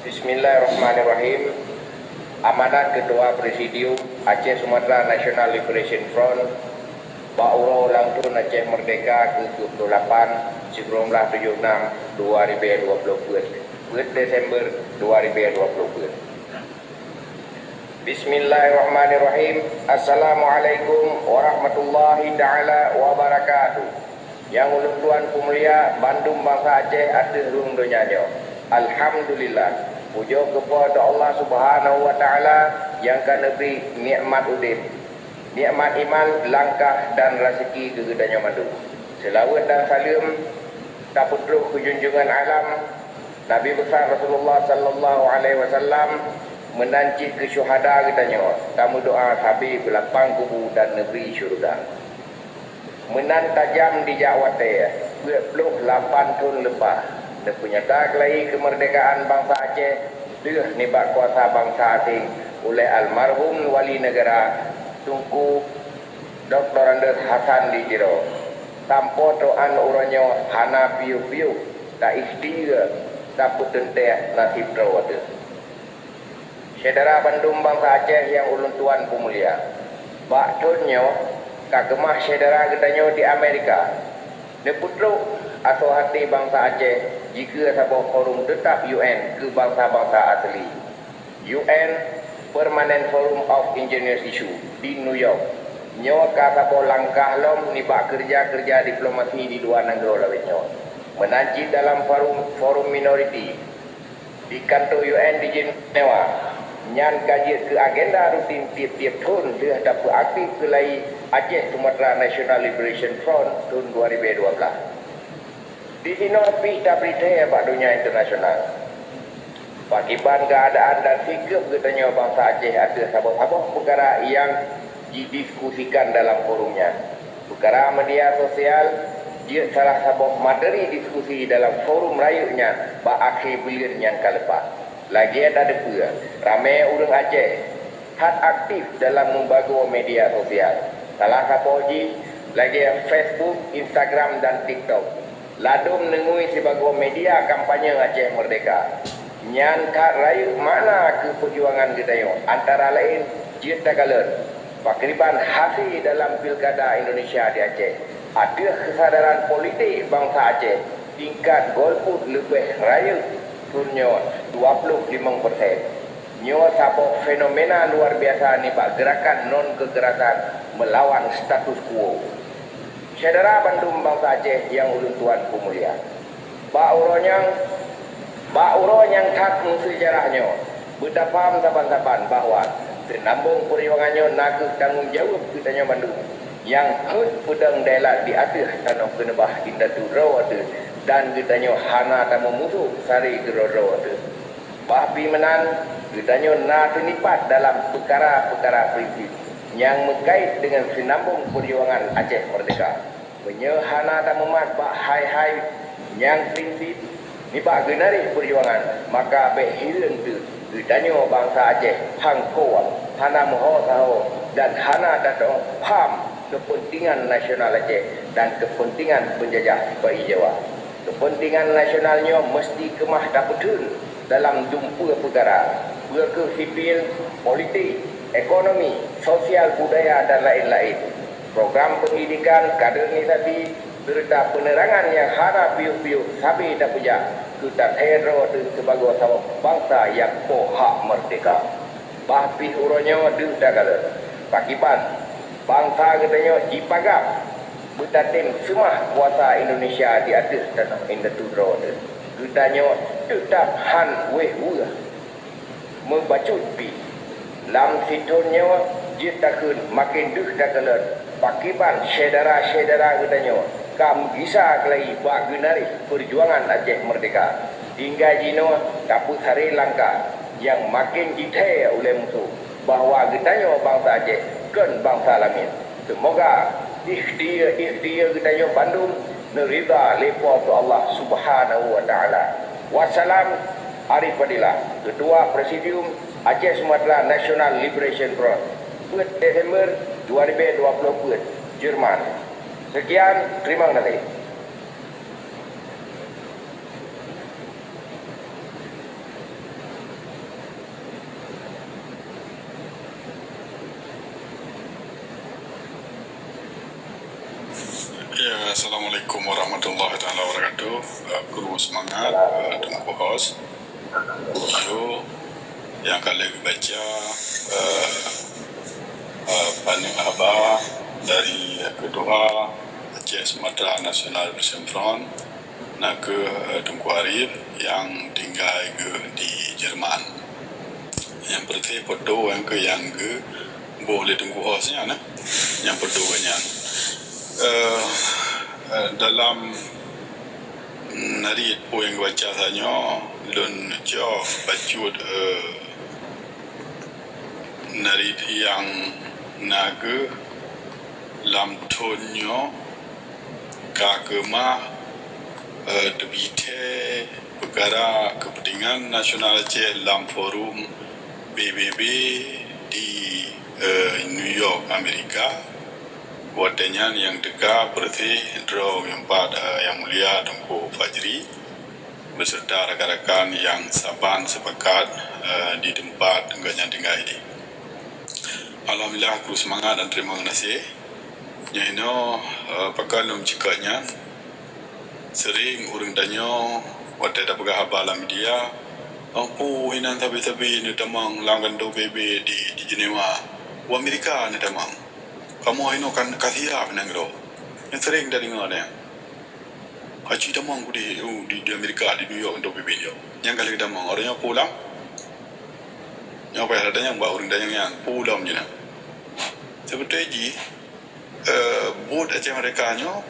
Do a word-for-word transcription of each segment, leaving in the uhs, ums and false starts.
Bismillahirrahmanirrahim. Amanat Ketua Presidium Aceh Sumatra National Liberation Front bak uroe ulang thon Aceh Merdeka ke-78, sikureueng blaih tujoh nam dua ribèe dua ploh peuet, peuet Desember dua ribèe dua ploh peuet. Bismillahirrahmanirrahim. Assalamualaikum warahmatullahi taala wabarakatuh. Nyang ulôn tuan peumulia bandum bansa Aceh ateueh rhueng donya nyoe. Alhamdulillah, pujoe keu Po teu Allah Subhanahu wa Taala nyang ka neubri nikmat udeb, nikmat iman, langkah dan raseuki keu geutanyoe mandum. Seulaweuet dan saleuem tapeutrok keu junjungan alam, Nabi Besar Rasulullah Sallallahu Alaihi Wasallam, meunan cit keu syuhada geutanyoe. Tameudoa sabe beulapang kubu dan neubri syeuruga. Meunan tajam dijak watèe, peuet ploh lapan thon leupah, neupeunyata keulayi keumeurdekaan bansa Aceh deuh nibak kuasa bansa aséng ulèe almarhum Wali Neugara Teungku Doktor Andes Hasan di Tiro. Sampoe trok uroe nyoe hana piôh-piôh ta-ikhtiar tapeuteuntèe naseb droe teuh. Syedara bandum bansa Aceh nyang ulôn tuan peumulia, bak thon nyoe ka keumah syedara geutanyoe di Amerika neupeutrok asoe até bansa Aceh jikeue saboh forum teutab U N keu bansa-bansa aseuli, U N Permanent Forum of Indigenous Issue di New York. Nyoe ka saboh langkah lom nibak keureuja-keureuja diplomasi di luwa nanggroe lawét nyoe, meunan cit dalam forum, forum minoriti di kantô U N di Jenewa. Nyan ka jeuet keu agenda rutin tiep-tiep thon lheueh tapeuaktif keulayi Aceh Sumatra National Liberation Front thon dua ribèe dua blaih. Disinoe pih tabri thèe bak donya internasional pakriban keuadaan dan sikeup geutanyoe bansa Aceh ateueh saboh-saboh peukara nyang jidiskusikan dalam forum nyan. Peukara media sosial jeuet salah saboh materi diskusi dalam forum rayeuk nyan bak akhé buleuen nyang ka leupah. Lagèe tateupeue, ramè ureueng Aceh that aktif dalam meubagoe media sosial. Salah saboh jih lagèe Facebook, Instagram, dan TikTok. Ladôm neungui sibagoe media kampanye Aceh Merdeka. Nyan that rayeuk makna keu peujuangan geutanyoe, antara laén jeuet takalon pakriban hase dalam pilkada Indonesia di Aceh. Ateueh keusadaran politik bansa Aceh, tingkat golput leubeh rayeuk thon nyoe dua ploh limong persen. Nyoe saboh fenomena luar biasa nibak geurakan non keukerasan meulawan status quo. Syedara bandum bansa Aceh nyang ulôn tuan peumulia, bak uroe nyang, bak uroe nyang that meuseujarah nyoe, beutapaham saban-saban bahwa seunambong peurjuangan nyoe na kheueh tanggong jaweueb geutanyoe bandum nyang hot peudong dailat di ateueh tanoh keuneubah indatu droe teuh, dan geutanyoe hana tameumusoh sabe keudroe-droe teuh. Bah pi meunan, geutanyoe na teunipat dalam peukara-peukara prinsip nyang meukait deungon seunambong peurjuangan Aceh Merdeka. Meunyoe hana tameumat bak hai-hai nyang prinsip nibak geunaréh peurjuangan, maka bèk hireuen teuh geutanyoe bansa Aceh hangko hana meuho saho dan hana tateu'oh pham keupeuntingan nasional Aceh dan keupeuntingan peunjajah sipa-i Jawa. Keupeuntingan nasional nyoe meuseuti keumah tapeutheun dalam dumpeue peukara, peue kheueh sipil, politik, ekonomi, sosial, budaya, dan laén-laén. Program peundidikan, kaderisasi, seureuta peuneurangan nyang hana piôh-piôh sabe tapeujak keu tathèe droe teuh sibagoe saboh bansa nyang poh hak meurdehka. Bah pih uroe nyoe deuh takalon pakriban bansa geutanyoe jipagab beutatem seumah kuasa Indonesia di ateueh tanoh indatu droe teuh. Geutanyoe teutab han wéh weueh meubacut pih. Lam sithon nyoe jeuet takheun maken deuh takalon pakriban syedara-syedara geutanyoe ka meugisa keulayi bak geunaréh peurjuangan Aceh Meurdehka. Tinggai jinoe tapeusaré langkah nyang maken jithèe ulèe musoh bahwa geutanyoe bansa Aceh kon bansa lamin. Seumoga ikhtiar-ikhtiar geutanyoe bandum neuridha lé Po teu Allah Subhanahu wa Taala. Wassalam, Arif Fadilah, Ketua Presidium Aceh Sumatra National Liberation Front, peuet Desember dua ribèe dua ploh peuet, Jerman. Seukian, teurimong gaséh. Assalamualaikum warahmatullahi taala wabarakatuh. Eh, kru seumangat, eh, Teungku Hos. Video nyang ka lheueh geubaca, eh, eh, paneuk haba dari Ketua Aceh Sumatra National Liberation Front, na kheueh, eh, Teungku Arif nyang tinggai geuh di Jerman. Nyang peureté foto nyang kheueh nyang geuboh lé Teungku Hos nyan, eh, nyang foto nyan. Eh, eh, dalam narit peue nyang geubaca tanyoe, lôn cok bacut, eh, narit nyang na geuh lam thon nyoe ka keumah, eh, teubithée peukara keupeuntengan nasional Aceh lam forum P B B di, eh, New York, Amerika. Watée nyan nyang teuka peureutih droe nyang pat, eh, Yang Mulia Teungku Fajri beserta rakan-rakan nyang saban sepakat, eh, di teumpat gobnyan tinggai. Alhamdulillah, kru seumangat dan teurimong geunaséh. Nyoe inoe, eh, pakon lôn ceukat nyan, seuring ureuëng tanyoe watée tapeugah haba lam media, "Oh, peue inan sabe-sabe neutamong lam kantô P B B di, di Jenewa, u Amerika neutamong. Kamoe inoe kan ka siab nanggroe." Nyan seuring tadeungoe nyan. Aci tamong ku di, di, di Amerika, di New York, untuk P B B nyoe. Nyang ka lheueh tamong, ureuëng nyoe peue lom? Nyoe payah tatanyong bak ureuëng tanyoe nyan, peue lom jih nyan. Seubeutôi jih, eh, buet Aceh Merdeka nyoe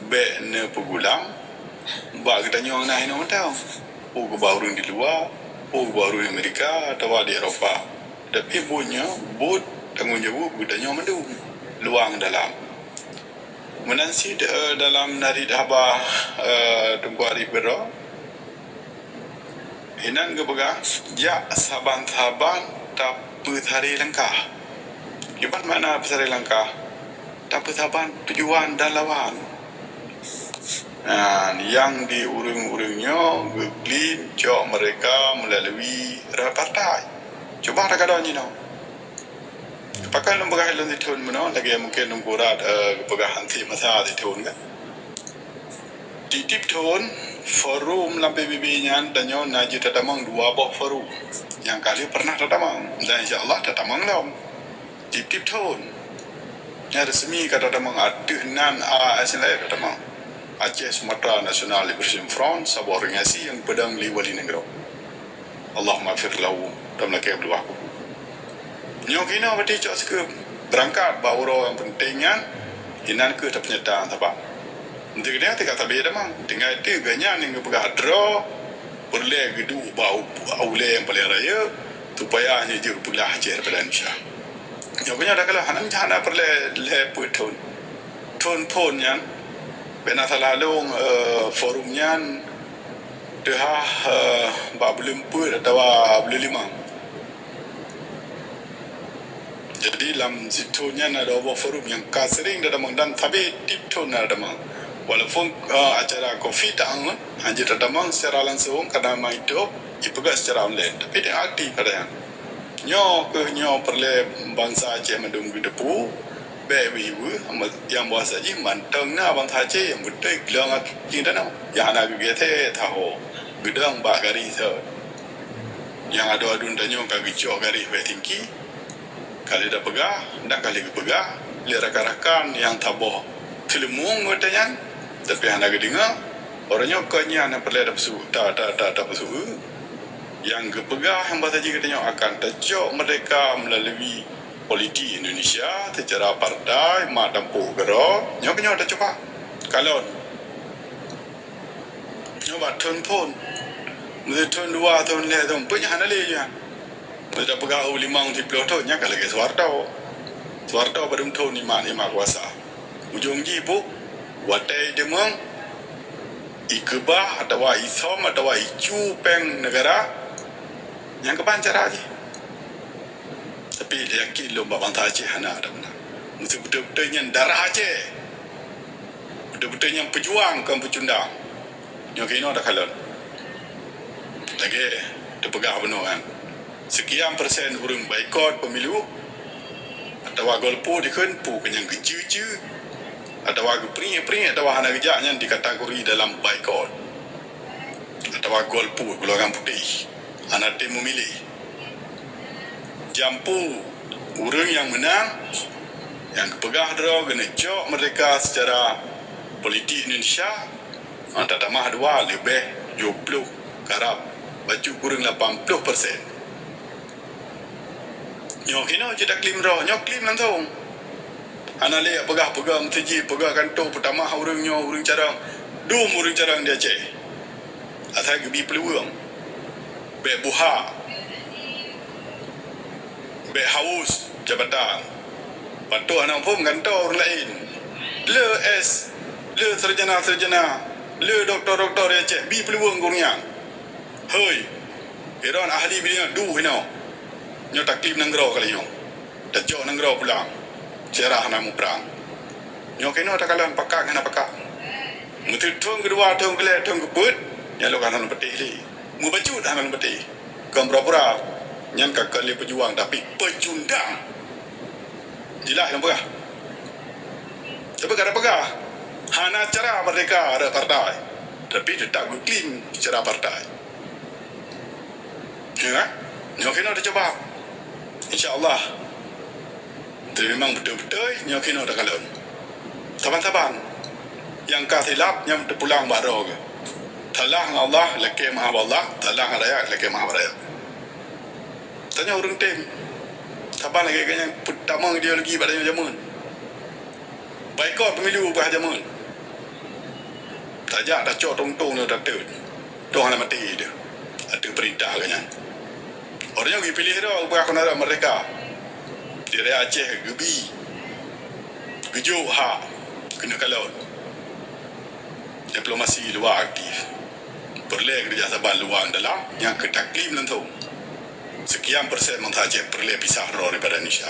bék neupeugulang bak geutanyoe na inoe mantong. Peue keu bak ureuëng di luwa, peue keu bak ureuëng Amerika atawa di Eropa. Tapi buet nyoe, buet tanggong jaweueb geutanyoe mandum, luwa ngon dalam. Meunan cit, eh, dalam narit haba, eh, Teungku Arif keudroe, inan geupeugah, jak saban-saban tapeusaré langkah. Kiban makna peusaré langkah? Tapeusaban tujuan dan lawan. Nah, nyang di ureuëng-ureuëng nyoe geuklim cok mereka melalui partai. Cuba takalon jinoe. Pakon lôn peugah lôn sithon meunoe, lagée mungken lôn kurat, eh, geupeugah hanti masa sithon kan. Tieb-tieb thon, forum lam P B B nyan tanyoe na jeuet tatamong dua boh forum nyang ka lheueh pernah tatamong dan insya Allah tatamong lom. Tieb-tieb thon. Nyang resmi ka tatamong ateueh nan A S N L tatamong. Aceh Sumatra National Liberation Front, saboh organisasi nyang peudong lé wali nanggroe. Allahumma fir lahu, dan lakée beuluwah kubu. Nyoe keunoe berarti cok sikeup beurangkat bak uroe nyang peunteng nyan, inan kheueh tapeunyata sabab. Enteuk geutanyoe teuka sabe tamong, tinggai teuk geuhnyan nyang geupeugah droe peureulée geuduek bak u-, ulée nyang paleng rayeuk, supaya nyoe jeuet peugah Aceh daripada Indonesia. Nyoe keuh nyoe dah kalah, hana, hana peureulée lhée peuet thon. Thon phon nyan, bena salah lôn, eh, forum nyan teuhah, eh, bak buleuen peuet atawa buleuen limong. Jadi, lam sithon nyan na dua boh forum nyang ka sering tatamong dan sabe tieb thon na tatamong. Walaupun, eh, acara covid taang, hana jeuet tatamong secara langsung karena meuidop, ipeugah secara online. Tapi dia aktif pada nyan. Nyoe keuh nyoe peureulée bansa Aceh mandum geuteupeue, bék beuibu, nyang bahasa jih mantong na bansa Aceh nyang beutôi glong akhé tanoh, nyang hana geugét that ho, geudong bak garéh thon. Nyang adu-adu tanyoe ka geucok garéh bék tingki, ka lheueh tapeugah, dan ka lheueh geupeugah lé rakan-rakan nyang saboh teuleumong geutanyan, tapi hana geudeungoe. Uroe nyoe kon nyan nyang peureulée tapeusu-, ta-, ta-, ta-, tapeusu-, Nyang geupeugah nyang bahasa jih geutanyoe akan tacok merdeka melalui politik Indonesia secara partai mak tampok keudroe. Nyoe keuh nyoe tacuba kalon. Nyoe bak thon phon. Meuseu thon dua, thon lhée, thon peuet nyan hana lé nyan. Meuseu tapeugah u limong siploh thon nyan ka lagée Soeharto. Soeharto padum thon iman, iman kuasa. Ujong jih peue? Watée deungon ikeubah atawa isom atawa icu péng neugara, nyang keuban cara jih. Tapi yakin lôn bak bansa Aceh hana that meunan. Meuseu beutôi-beutôi nyan darah Aceh. Beutôi-beutôi nyan peujuang kon peucundang. Nyoe keuh inoe takalon. Lagée teupeugah bunoe nyan. Sekian persen ureuëng boikot pemilu atawa golput dikheun peue keu nyang geucue-cue atawa geupriek-priek atawa hana geujak, nyan dikategori dalam boikot atawa golput, golongan putéh, hana tem meumiléh. Jampu ureuëng nyang meunang, nyang geupeugah droe keuneuk cok meurdeka seucara politik Indonesia, ha, tatamah dua leubeh tujoh ploh karab bacut kureueng lapan ploh persen. Nyoe keunoe cit taklaim droe, nyoe klaim langsong. Hana lé peugah-peugah meuseujid, peugah kantô, peutamah ureuëng nyoe, ureuëng carông. Dum ureuëng carông di Aceh. Asai geubi peuluweueng. Bék buha. Bék haus jabatan. Patot hana muphom kantô ureuëng laén. Le S, le sarjana-sarjana, le doktor-doktor di Aceh, bi peuluweueng keu ureuëng nyan. Hei, droeneuh ahli bidang duek hinoe. Nyoe taklaim nanggroe kali nyoe. Tacok nanggroe pulang. Sejarah hana muprang. Nyoe keunoe takalon pakat ngon hana pakat. Meuteuthon keudua, thon keulhèe, thon keupeuet, nyan lôn hana lôn patéh lé. Meubacut hana lôn patéh. Kon pura-pura. Nyan ka kon lé peujuang, tapi peucundang. Jeulaih lôn peugah. Tapi ka tapeugah, hana cara merdeka rot partai. Tapi teutap geuklaim secara partai. Ya kan? Nyoe keunoe teucuba. Insya Allah. Tapi memang beutôi-beutôi nyoe keunoe takalon. Saban-saban nyang ka silap nyan teupulang bak droe geuh. Salah ngon Allah, lakèe meu'ah bak Allah, salah ngon rakyat, lakèe meu'ah bak rakyat. Tanyoe ureuëng tem. Saban lagèe nyan peutamong ideologi bak tanyoe jameun. Boikot pemilu bah jameun. Tajak tacok tong-tong nyoe tateut. Tong hana maté deuh. Ateueh peurintah geuh nyan. Ureuëng nyoe geupiléh droe geupeugah keunaran merdeka. Di raya Aceh geubi. Geujok hak keuneuk kalon. Diplomasi luwa aktif. Peureulèe keureuja saban luwa ngon dalam nyang keu taklaim langsong. Seukian persen bansa Aceh peureulèe pisah droe daripada Indonesia.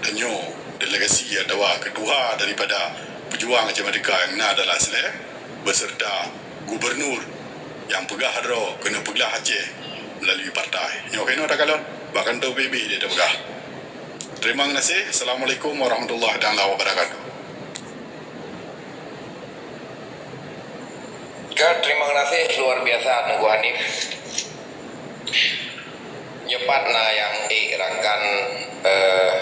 Tanyoe delegasi atawa keutuha daripada peujuang Aceh Merdeka nyang na dalam Slem beserta gubernur nyang peugah droe keuneuk peuglah Aceh meulalu partai. Nyoe keunoe takalon bak kantô P B B di tapeugah. Terima kasih. Assalamualaikum warahmatullahi taala wabarakatuh. Ka, terima kasih luar biasa Teungku Hanif. Nyoe pat na nyang ék rakan, eh,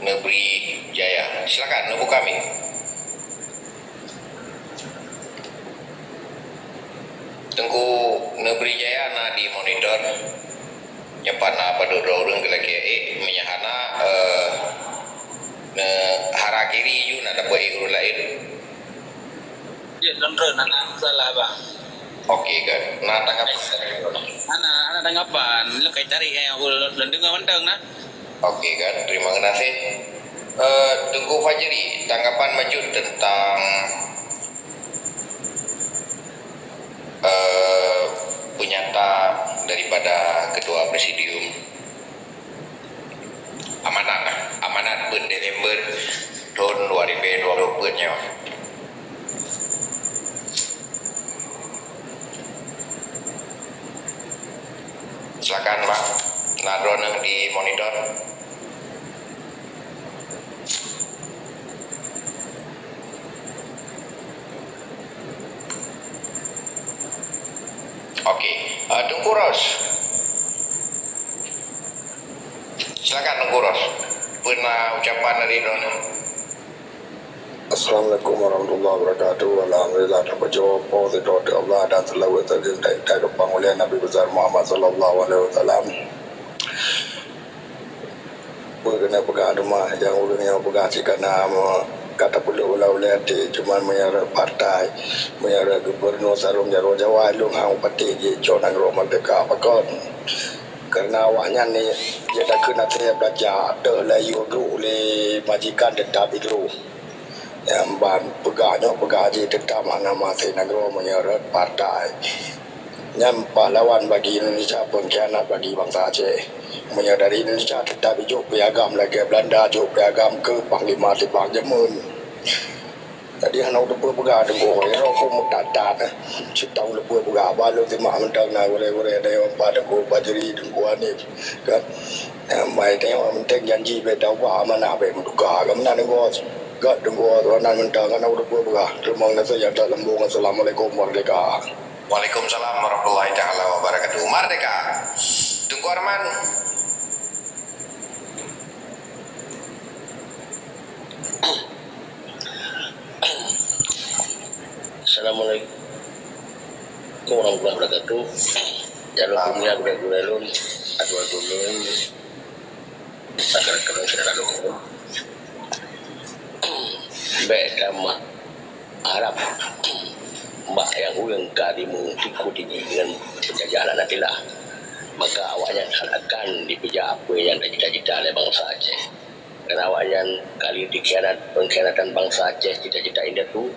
Neubri Jaya. Silakan, neubuka mic. Teungku Neubri Jaya na di monitor. Nyoe pat na padub droe ureuëng geulakèe ék, meunyo hana, eh, neuhara kiri ju na tapeuék ureuëng laén. Jeuet lôn treun, hana masalah, Bang. Oke, kan. Na tanggapan? Hana, hana tanggapan. Lôn kai cari, eh, aku lôn deungoe mantong na. Oke, kan. Terima kasih. Eh, Teungku Fajri, tanggapan Majud tentang, eh, pernyataan daripada Ketua Presidium. Amanat lah. Amanat buleuen Desember thôn dua ribu dua puluh empat nyoe. Silakan, Bang. Na droeneuh di monitor. Oke, eh, Teungku Ros. Silakan Teungku Ros. Peue na ucapan dari droeneuh? Assalamualaikum warahmatullahi wabarakatuh. Alhamdulillah, tapujoe po sidroe Allah dan seulaweuet salam dan geupang ulèe Nabi Besar Muhammad sallallahu alaihi wasallam. Peue keuneuk peugah teuma nyang ulôn nyang peugah cit kana me-, ka tapeuleuk ulèe-ulèe até, cuma meunyo rot partai, meunyo rot gubernur sarong jaroe Jawa, lôn hana patéh jicok nanggroe merdeka pakon. Karena awaknyan ni, jeuet takheun até beulaja, teuh laju geuh lé majikan teutap igru. Nyang ban peugah nyoe peugah jih teutap hana maté nanggroe meunyo rot partai. Nyan pahlawan bagi Indonesia, pengkhianat bagi bansa Aceh. Meunyo dari Indonesia teutap ijok piagam lagèe Belanda jok piagam keu panglima tibang jameun. Jadi hana teupeu peugah teungku, iro pun meutat-tat, eh. Sitaun leupeu peugah, ba lôn simak mantong na gurèe-gurèe, ada nyang pat teungku Fajri, teungku Hanif, kan. Nyang bai teuh nyang penting janji bèk taubah, amanah bèk meutuka, kan meunan teungku. Gat Teungku Arman mantong, hana ureueng peugah. Teurimong gaséh nyang that lambông. Assalamualaikum, merdeka. Waalaikumsalam warahmatullahi taala wabarakatuh. Merdeka. Teungku Arman. Assalamualaikum warahmatullahi wabarakatuh. Ya Allah, dunia gurée-gurée lôn, adoe-adoe lôn. Akan keunoe syedara lôn. Bék tameuharab bak nyang ureueng ka dimeutikot jih ngon peunjajah laknatillah. Maka awaknyan hana akan jipeujak peue nyang tacita-cita lé bansa Aceh. Karena awaknyan ka lheueh dikhianat, pengkhianatan bansa Aceh, cita-cita indatu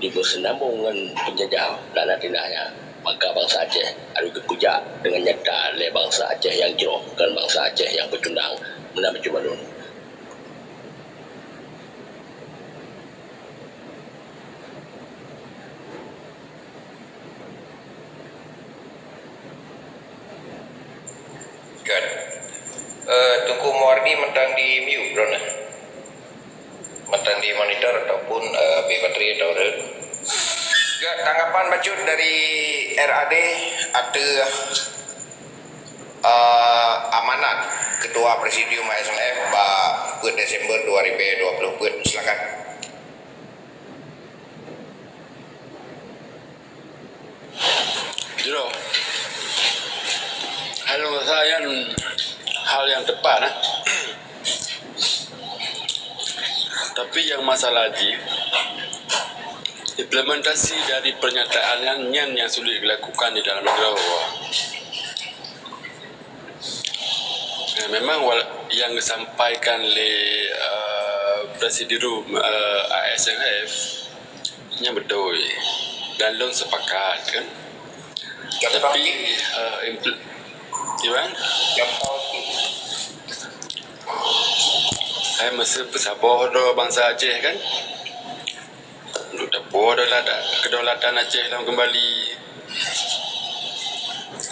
dipeuseunambong ngon peunjajah laknatillah nyan. Maka bansa Aceh harôh geupeujak deungon nyata lé bansa Aceh nyang jroh, bukan bansa Aceh nyang peucundang. Meunan bacut lôn. Good. Eh, Teungku Muwardi mantong di mute droeneuh. Mantong di monitor ataupun, eh, bak batri atau rot. Good, tanggapan bacut dari R A D ateueh, eh, amanat Ketua Presidium A S N F bak peuet Desember dua ribu dua puluh peuet. Silakan. Jroh. Hal nyang rasa nyan hal nyang teupat, eh. Tapi nyang masalah jih, implementasi dari pernyataan nyan, nyan nyang sulit dilakukan di dalam nanggroe. Ya, memang wal-, nyang disampaikan lé, eh, Presidium, eh, A S N F, nyan beutôi. Dan lôn sepakat, kan? Tapi, eh, impl-, gimana? Hai, masa peusaboh droe bansa Aceh, kan? Untuk teupeue kedaulatan Aceh lom keumbali.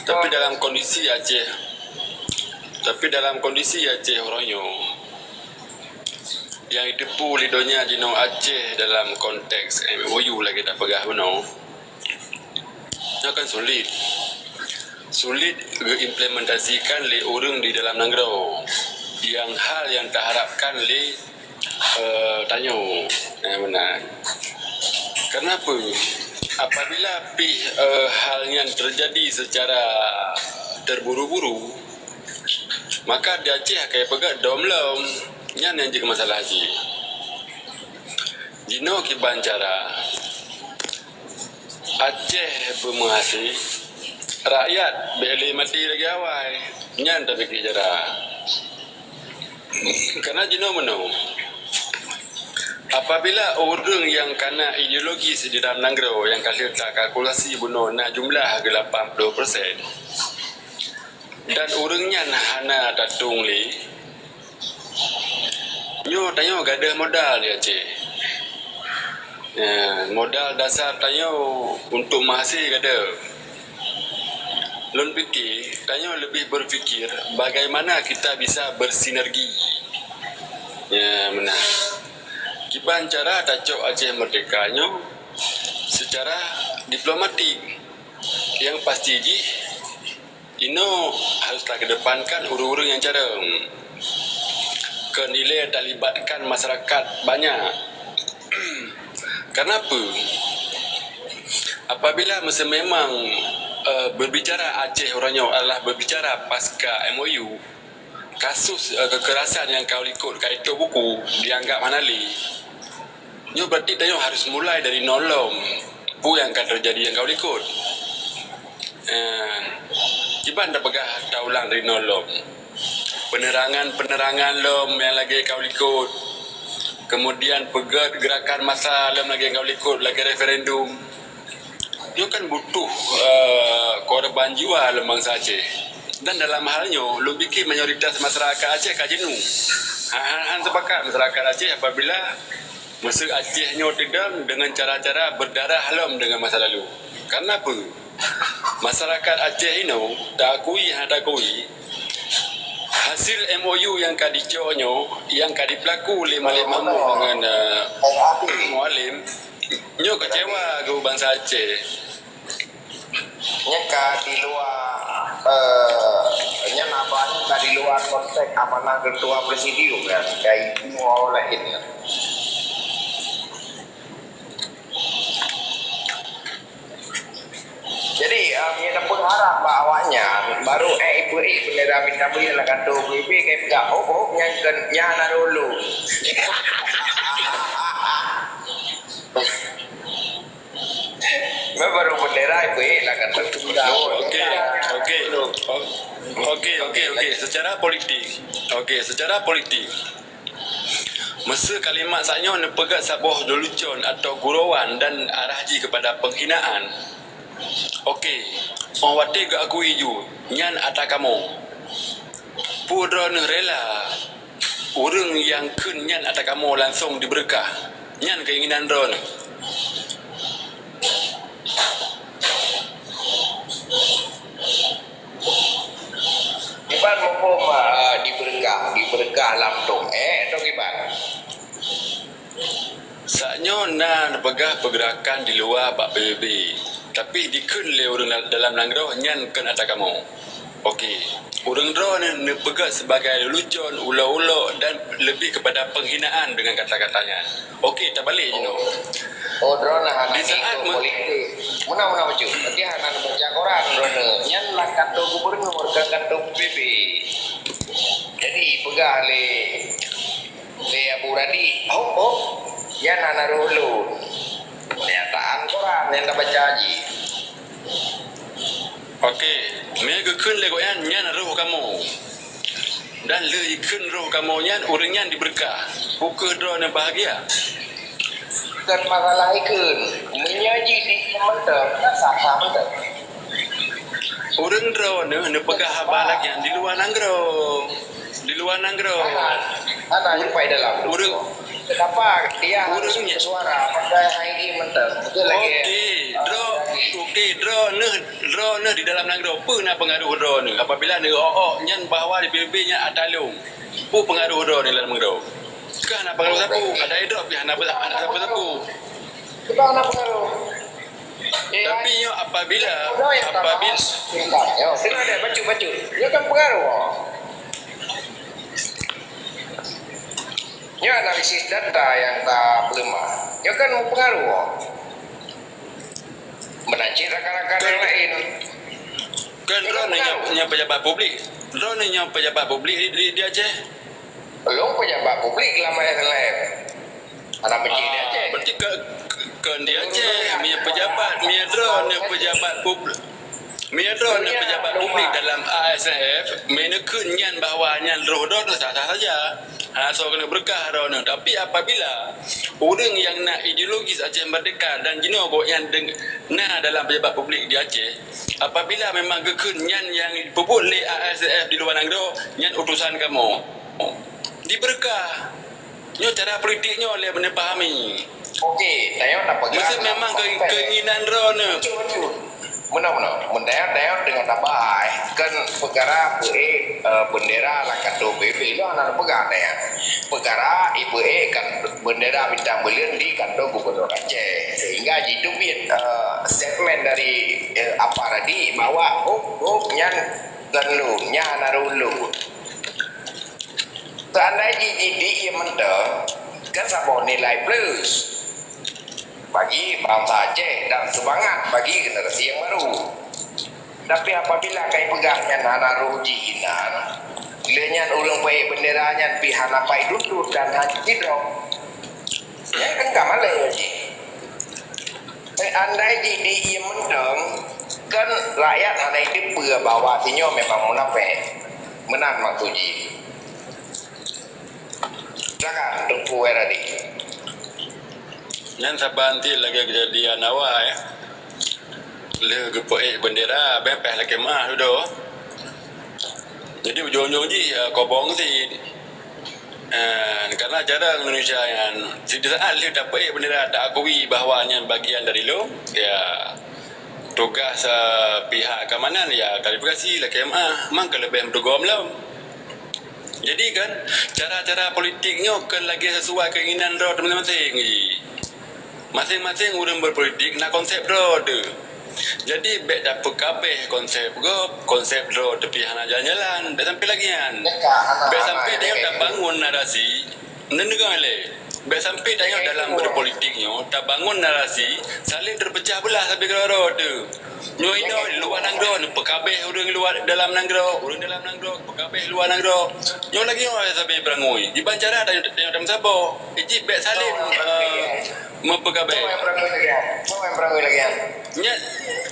Tapi dalam kondisi Aceh, tapi dalam kondisi Aceh uroe nyoe, nyang jiteupeue lé donya jinoe Aceh dalam konteks M O U lagée tapeugah bunoe, nyoe kan sulit. Sulit geuimplementasikan lé ureuëng di dalam nanggroe. Nyang hal nyang taharapkan lé eh, tanyoe. Eh, meunan. Kenapa? Apabila pih, eh, hal nyan terjadi secara terburu-buru, maka di Aceh akan peugah dom lom. Nyan nyang jeuet masalah jih. Jinoe kiban cara Aceh beumeuhasé, rakyat bék lé maté lagée awai. Nyan tapike cara. Kana jinoe meunoe, apabila ureuëng nyang kana ideologis di dalam nanggroe nyang ka lheueh takalkulasi bunoe na jumlah geu lapan ploh persen, dan ureuëng nyan hana tatong lé, nyoe tanyoe gadôh modal di Aceh. Ya, modal dasar tanyoe untuk meuhasé gadôh. Lôn pike, tanyoe leubeh berpikir bagaimana kita bisa bersinergi. Ya, meunan. Kiban cara tacok Aceh Merdeka nyoe secara diplomatik. Yang pasti jih, inoe harus takedepankan ureuëng-ureuëng nyang carông. Keu nilai talibatkan masyarakat banyak. Kenapa? Apabila meuseumemang, eh, berbicara Aceh uroe nyoe adalah berbicara pasca M O U, kasus, eh, kekerasan nyang ka likot ka itôp buku dianggap hana lé. Nyoe berarti tanyoe harus mulai dari nol lom. Peue nyang ka teujadi nyang ka likot? Eh, kiban tapeugah taulang dari nol lom. Penerangan-penerangan lom nyang lagée ka likot. Kemudian peugét gerakan massa lom lagée ka likot, lagée referendum. Nyoe kan butuh, eh, korban jiwa lom bansa Aceh. Dan dalam hal nyoe, lôn pike mayoritas masyarakat Aceh ka jeuneuh. Han, han, han sepakat masyarakat Aceh apabila masa Aceh nyoe teudong dengan cara-cara berdarah lom dengan masa lalu. Karena apa? Masyarakat Aceh inoe, taakui hana taakui, Hasil M O U nyang ka dicok nyoe, nyang ka dipeulaku lé Malik Mahmud deungon, eh, Mualem, nyoe keucewa keu bansa Aceh. Nyan ka di luwa, eh, nyan abah nyan ka di luwa konteks amanah ketua presidium kan, ka ibu laén kan. Jadi, eh, nyang tapeuharap bak awaknyan, baru, eh, ipeue, eh, bendera bintang belian lam kantô B B B, kayak peugah, "Oh, oh, nyan kan, nyan na dulu." Baru bendera ipeue, eh, lam kantô. Okey, okey. O-, okey, okey, okey. Secara politik. Okey, secara politik. Meusé kalimat sak nyoe neupeugét saboh leulucon atau gurauan dan arah jih keupada penghinaan. Okey, óh watée geuakui ju, nyan atra kamoe. Peue droeneueh rela ureuëng nyang kheun nyan atra kamoe langsong dibeureukat? Nyan keinginan droeneueh. Kiban muphom, ah, dibeureukat, dibeureukat lam tông. Eh, tông kiban. Sak nyoe na neupeugah peugerakan di luwa bak P B B, tapi dikheun lé ureuëng dalam nanggroe nyan kheun atra kamoe. Okey, ureuëng droeneueh neupeugét sibagai leulucon, ulok-ulok dan lebih kepada penghinaan dengan kata-kata nyan. Okey, tabalek jinoe. Oh, droeneueh hana Di saat ikôt me- politik. Meunan, meunan bacut. Berarti hana neubaca koran droeneueh. Nyan lam kantô gubernur, kon kantô P B B. Jadi, peugah lé, lé Abu Radi, "Oh, oh, nyan hana roh lôn." Pernyataan koran nyang tabaca jih. Okey, meunyoe geukheun lé gobnyan, nyan roh kamoe. Dan lheueh jikheun roh kamoe nyan, ureuëng nyan dibeureukat. Peu kheueh droeneueh bahagia? Kon masalah ikheun. Meunyoe jih di mantong, kan sah-sah mantong. Ureuëng droeneueh neupeugah haba lagée nyan di luwa nanggroe. Di luwa nanggroe. Hana, hana nyampai dalam. Ureuëng Kenapa dia harus Ureuëng nyan. bersuara? Padahal hai di mantong. Betul lagi. Okey, ah, droe, lagi. Okey, droeneueh, droeneueh di dalam nanggroe. Peue na peungaruh droeneueh? Apabila neuok-ok nyan bahwa di P B B nyan atra lôn. Peue peungaruh droeneueh lam nanggroe? Kah na peungaruh sapeue? Ada droe pih hana, hana sapeue-sapeue. Kita hana peungaruh. Eh, Tapi nyoe apabila, Nyoe yang tak apabila faham. Nyoe, kena ada bacut-bacut. Nyoe kan pengaruh. Nyoe analisis data yang tak berlemah. Nyoe kan mempengaruh. Meunan cit rakan-rakan Kan yang lain. Kan Nyoe kan droeneueh nyoe, pengaruh. nyoe pejabat publik. Droeneueh nyoe pejabat publik di, di, di Aceh. Lôn pejabat publik lam S L F. Anak pecik di Ah, Aceh. Berarti ke, ke, ke di Aceh, meunyoe pejabat, meunyoe droeneueh pejabat publik. Meunyoe droeneueh Iya, pejabat lupa. publik dalam A S F, meunyoe kheun nyan bahwa nyan roh droeneueh sah-sah saja. Hana soe keuneuk beureukat droeneueh. Tapi apabila ureuëng nyang na ideologis Aceh Merdeka dan jinoe gobnyan deng-, na dalam pejabat publik di Aceh, apabila memang geukheun nyan nyang peubuet lé A S F di luwa nanggroe, nyan utosan kamoe. Dibeureukat. Nyoe cara politik nyoe lé beuneuh pahami. Okey, tanyoe na peugah Meusé dalam memang ke-, konteks. keinginan droeneueh. Betul, betul. Meunan, meunan. Meunan, tanyoe deungon tabah, eh, kan peukara peuék, eh, bendera lam kantô P B B nyoe hana peugah tanyoe. Peukara ipeuék kan bendera bintang buleuen di kantô gubernur Aceh. Sehingga jiteubiet, eh, statement dari, eh, apa tadi bahwa hop, hop nyan kon lôn, nyan hana roh lôn. Seandai jih jih di ié mantong, kan saboh nilai plus bagi bansa Aceh dan semangat bagi generasi yang baru. Tapi apabila kai peugah nyan hana roh jih inan, lé nyan ureuëng peuék bendera nyan pih hana pai duntut dan hana jidrob. Nyan kan ka malée jih. Seandai jih di ié mantong, kan rakyat hana jiteupeue bahwa sinyoe memang munafék. Meunan maksud jih. Silakan, Teungku Heradi. Nyan saban cit lagée keujadian awai, eh. Lheueh geupeuék bendera, bèk payah lakée meu'ah dudoe. Jadi, ujong-ujong jih, ya, kobong cit. Eh, karena jarang Indonesia nyan, di saat lheueh tapeuék bendera, taakui bahwa nyan bagian dari lôn, ya, tugas, eh, pihak keamanan, ya, klarifikasi, lakée meu'ah, mang ka leubeh meuteugoe lom. Jadi kan, cara-cara politik nyoe kan lagèe sesuai keinginan droe teuh maséng-maséng. Maséng-maséng ureueng berpolitik na konsep droe teuh. Jadi bèk tapeukabeh konsep gob, konsep droe teuh pih hana jalan-jalan. Bèk sampai lagèe nyan. Bèk sampai tanyoe tabangun narasi. Neudeungoe lé. Bèk sampai tanyoe dalam berpolitik nyoe tabangun narasi saling terpecah belah sabe keudroe-droe teuh. Nyoe inoe luwa nanggroe neupeukabeh ureueng luwa dalam nanggroe, ureueng dalam nanggroe peukabeh luwa nanggroe. Nyoe lagèe nyoe sabe peurangui. Kiban cara tanyoe, tanyoe tameusaboh. Iji bèk saling, eh, meupeukabeh. Nyan,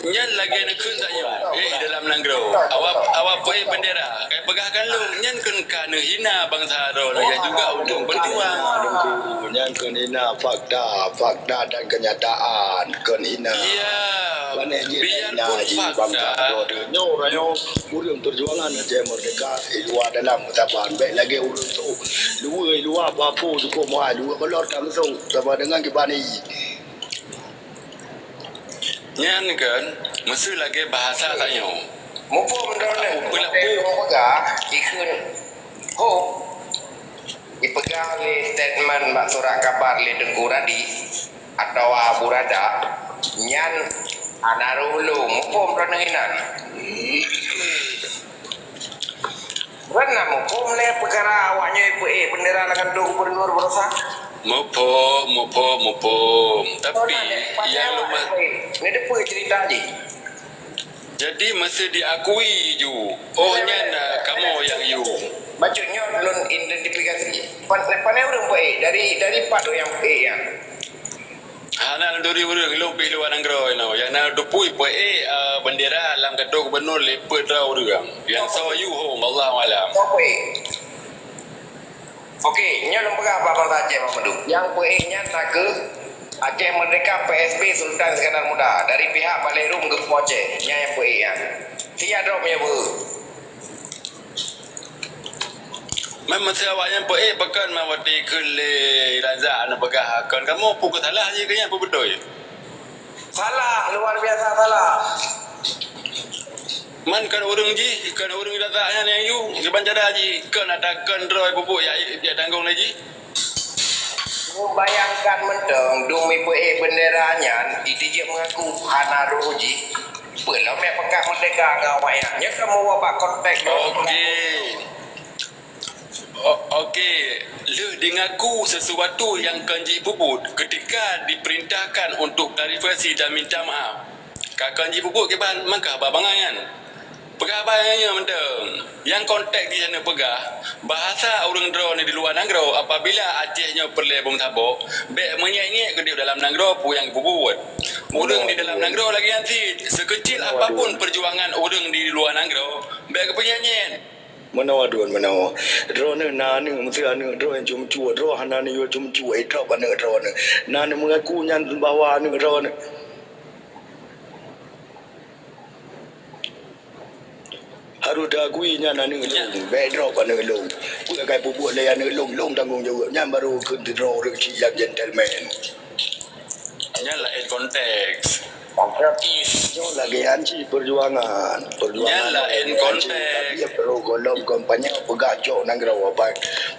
nyan lagèe neukheun tanyoe, eh, dalam nanggroe. Awak, awak peuék bendera. Kai peugah kan lôn, nyan kheun ka neuhina bansa droe lagèe juga untuk berjuang. Nyan kheun hina fakta, fakta dan kenyataan kheun hina. Iya, biarpun fakta. Nyoe uroe nyoe ureueng perjuangan Aceh Merdeka, eh, luwa dalam meusaban. Bèk lagèe ureueng sôk. Luwa, luwa, papu, cukôp muai, luwa keulor ka meusôk. Sama dengan kiban ié. Nyan kan, meuseu lagèe bahasa tanyoe. Muphom droeneuh, peulaku. Peugah, ikheun, ho, ipeugah lé statement bak surat kabar lé Teungku Radi atawa Abu Rada, nyan hana rôh lôn. Muphom droeneuh inan. Bukan na muphom lé peukara awak nyoe peuék bendera lam kantô gubernur baroesa? Muphom, muphom, muphom. Tapi nyang lôn ma- Ni deue cerita jih. Jadi mesti diakui ju. Oh, nyan, ah, kamoe nyang yue. Bacut nyoe lôn identifikasi. Pan, pandai ureueng peuék dari, dari pat nyang peuék nyan. Hana neuturi ureueng, lôn pih luwa nanggroe inoe. Nyang na teupeu peuék, eh, bendera lam kantô gubernur lé peuet droe ureueng. Nyang soe yue hom, Allahu alam. Soe peuék? Oke, nyoe lôn peugah bak bansa Aceh, Mak Mandum. Nyang peuék nyan nakeuh Aceh Merdeka P S B Sultan Iskandar Muda dari pihak Balai Rum Geupeu Aceh. Nyan nyang peuék nyan. Siap droe meunyoe beu. Meuseue awaknyan peuék pakon meuwati kheun lé Razak neupeugah kon kamoe pue keusalah jih keu nyan pue beutôi. Salah, luar biasa salah. Man kon ureueng jih, kon ureueng Razak nyan nyang yue, kiban cara jih kon ata kon droe pupuk ya, ya tanggong lé jih. Bayangkan mantong dumi peuék bendera nyan, jijak mengaku hana roh jih. Peue lom nyang peugah merdeka ngon awaknyan? Nyoe kamoe bak konteks. Oke. O-, oke. Lheueh jingaku sesuatu nyang kon jipeubuet ketika diperintahkan untuk klarifikasi dan minta maaf. Ka kon jipeubuet kiban maka haba bangai nyan. Peugah haba nyang nyoe mantong. Nyang konteks jih hana peugah, bahasa ureueng droeneuh di luwa nanggroe apabila Aceh nyoe peureulèe beumeusabô, bèk meunyèt-nyèt keudéh dalam nanggroe peue nyang geubuet. Ureueng di dalam nanggroe lagèe nyan cit, sekeucil apapun perjuangan ureueng di luwa nanggroe, bèk geupeunyèt-nyèt. Meunoe aduen meunoe. Droeneuh na aneuk, meuseu aneuk droe nyang ceumeucue, droe hana aneuk ceumeucue, eh, droe aneuk droeneuh. Na aneuk meungaku nyan bahwa aneuk droeneuh. Harôh teuakui nyan aneuk lôn, bèk droe aneuk lôn. Peue ka peubuet lé aneuk lôn, lôn tanggong jaweueb. Nyan barô kheun sidroe ureueng chik nyang gentleman. Nyan laén konteks. Nyoe lagèe nyan cit perjuangan. Perjuangan nyan laén konteks. Tapi ya perlu golom kampanye peugah cok nanggroe,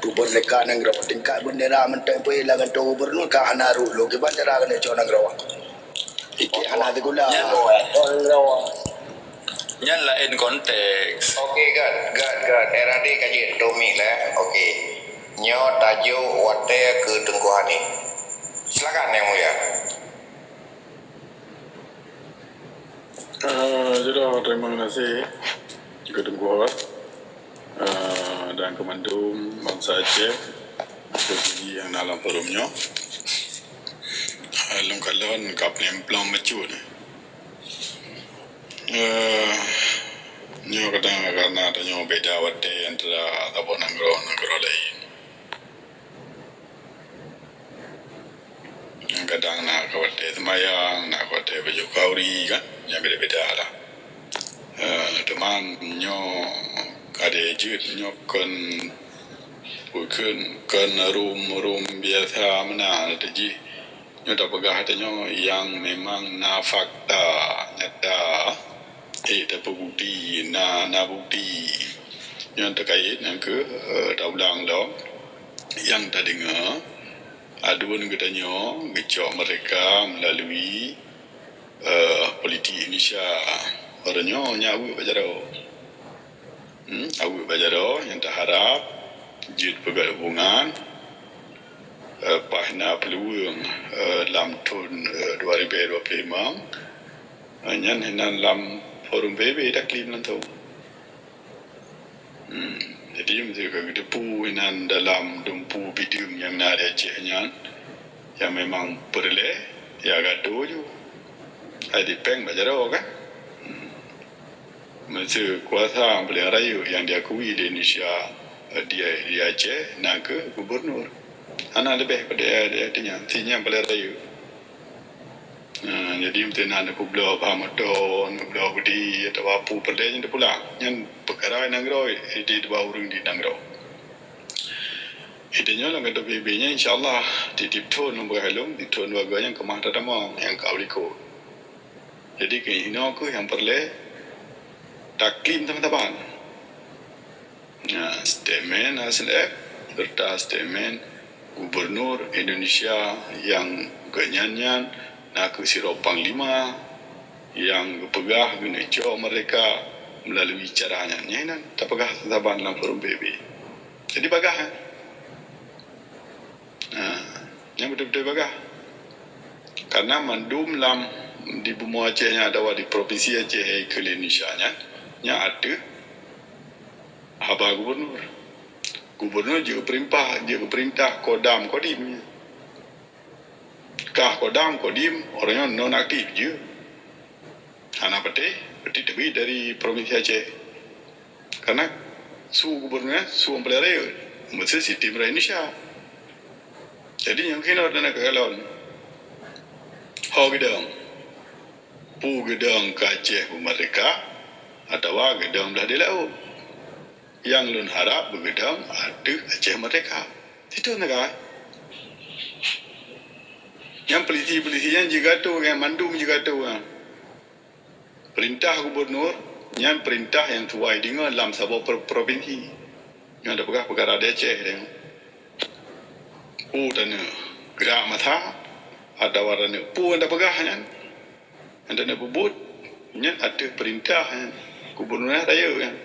peumerdeka nanggroe. Tingkat bendera mantong pih lam kantô gubernur ka hana rôh lôn. Kiban cara keuneuk cok nanggroe? Pike hana teugulang. Nyan laén konteks. Oke, got, got, got. R A D ka jeuet tomik lé. Oke. Nyoe tajok watèe keu Teungku Hani. Silakan, Yang Mulia. Ah, jroh, terima kasih keu Teungku Hot. Ah, dan keu mandum bansa Aceh, keu sigi nyang na lam forum nyoe. Ah, lôn kalon ka peulimplong bacut. Eh, nyoe kadang karena tanyoe beda watèe antara saboh nanggroe ngon nanggroe laén. Kadang na ka watèe seumayang, na ka watèe bacut khanuri kan, nyan beda-beda lah. Eh, teuma nyoe ka jeuet nyoe kon, bukon kon rom-rom biasa meunan jih. Nyoe tapeugah tanyoe nyang memang na fakta nyata, eh, tapeubukti, na, na bukti. Nyang terkait nyang keu, eh, taulang lom, nyang tadeungoe, aduen geutanyoe geucok merdeka melalui, eh, politik Indonesia. Uroe nyoe nyan aweuek bak jaroe. Hmm, aweuek bak jaroe nyang taharap jeuet peugöt hubungan, eh, paih na peuluweueng, eh, lam thon, eh, dua ribèe dua ploh limong, eh, nyan hinan lam forum P B B taklém langsong. Hmm, jadi meuseuka geuteupeue inan dalam dumpeue bideueng nyang na di Aceh nyan, nyang memang peureulèe, ya gadoh ju. Hai dipèng bak jaroe kan? Hmm. Meuseu kuasa paléng rayeuk nyang diakui lé Indonesia, eh, di, di Aceh na kheueh gubernur. Hana leubeh pada, pada nyan, si nyan paléng rayeuk. Nah, jadi meuteuna neupubloe bak moto, neupubloe budi, atawa peue peureulèe nyan teupulang. Nyan peukara nanggroe, di, di bak ureueng di nanggroe. Di tanyoe lam kantor P B B nyan, insya Allah, tiep-tiep thon lôn peugah lôn, di thon dua go nyan keumah tatamong nyang ka u likot. Jadi keu inoe kheueh nyang peureulèe taklém saban-saban. Nah, statement H S L F serta statement Gubernur Indonesia nyang geuhnyan nyan na kheueh sidroe panglima nyang geupeugah geuneuk cok merdeka melalui cara nyan. Nyan inan tapeugah saban lam forum P B B. Jadi bagah, eh? Nah, nyan beutôi-beutôi bagah. Karena mandum lam di bumoe Aceh nyan atawa di provinsi Aceh keu Indonesia nyan, nyan ateueh haba gubernur. Gubernur jeuet geupeurintah, jeuet geupeurintah Kodam Kodim nyan. Kah Kodam Kodim, uroe nyoe nonaktif jeuet. Hana patéh, berarti teubiet dari provinsi Aceh. Karena su gubernur nyan, su nyang paléng rayeuk, meuseu sistem rakyat Indonesia. Jadi nyang keunoe na kalon. Ho geudong. Peue geudong keu Aceh beumeurdeka atawa geudong blah di laôt? Nyang lôn harab beugeudong ateueh Aceh meurdeka. Itu negara. Nyang polisi-polisi nyan jeuet geuatoe, nyang mandum jeuet geuatoe nyan. Peurintah gubernur nyan peurintah nyang tuwai deungon lam saboh pro-, provinsi. Nyoe tapeugah peukara di Aceh deungon. Peue taneuk grak masa atawa taneuk peue nyang tapeugah nyan, nyang taneuk peubuet nyan ateueh peurintah nyan gubernur rayeuk nyan.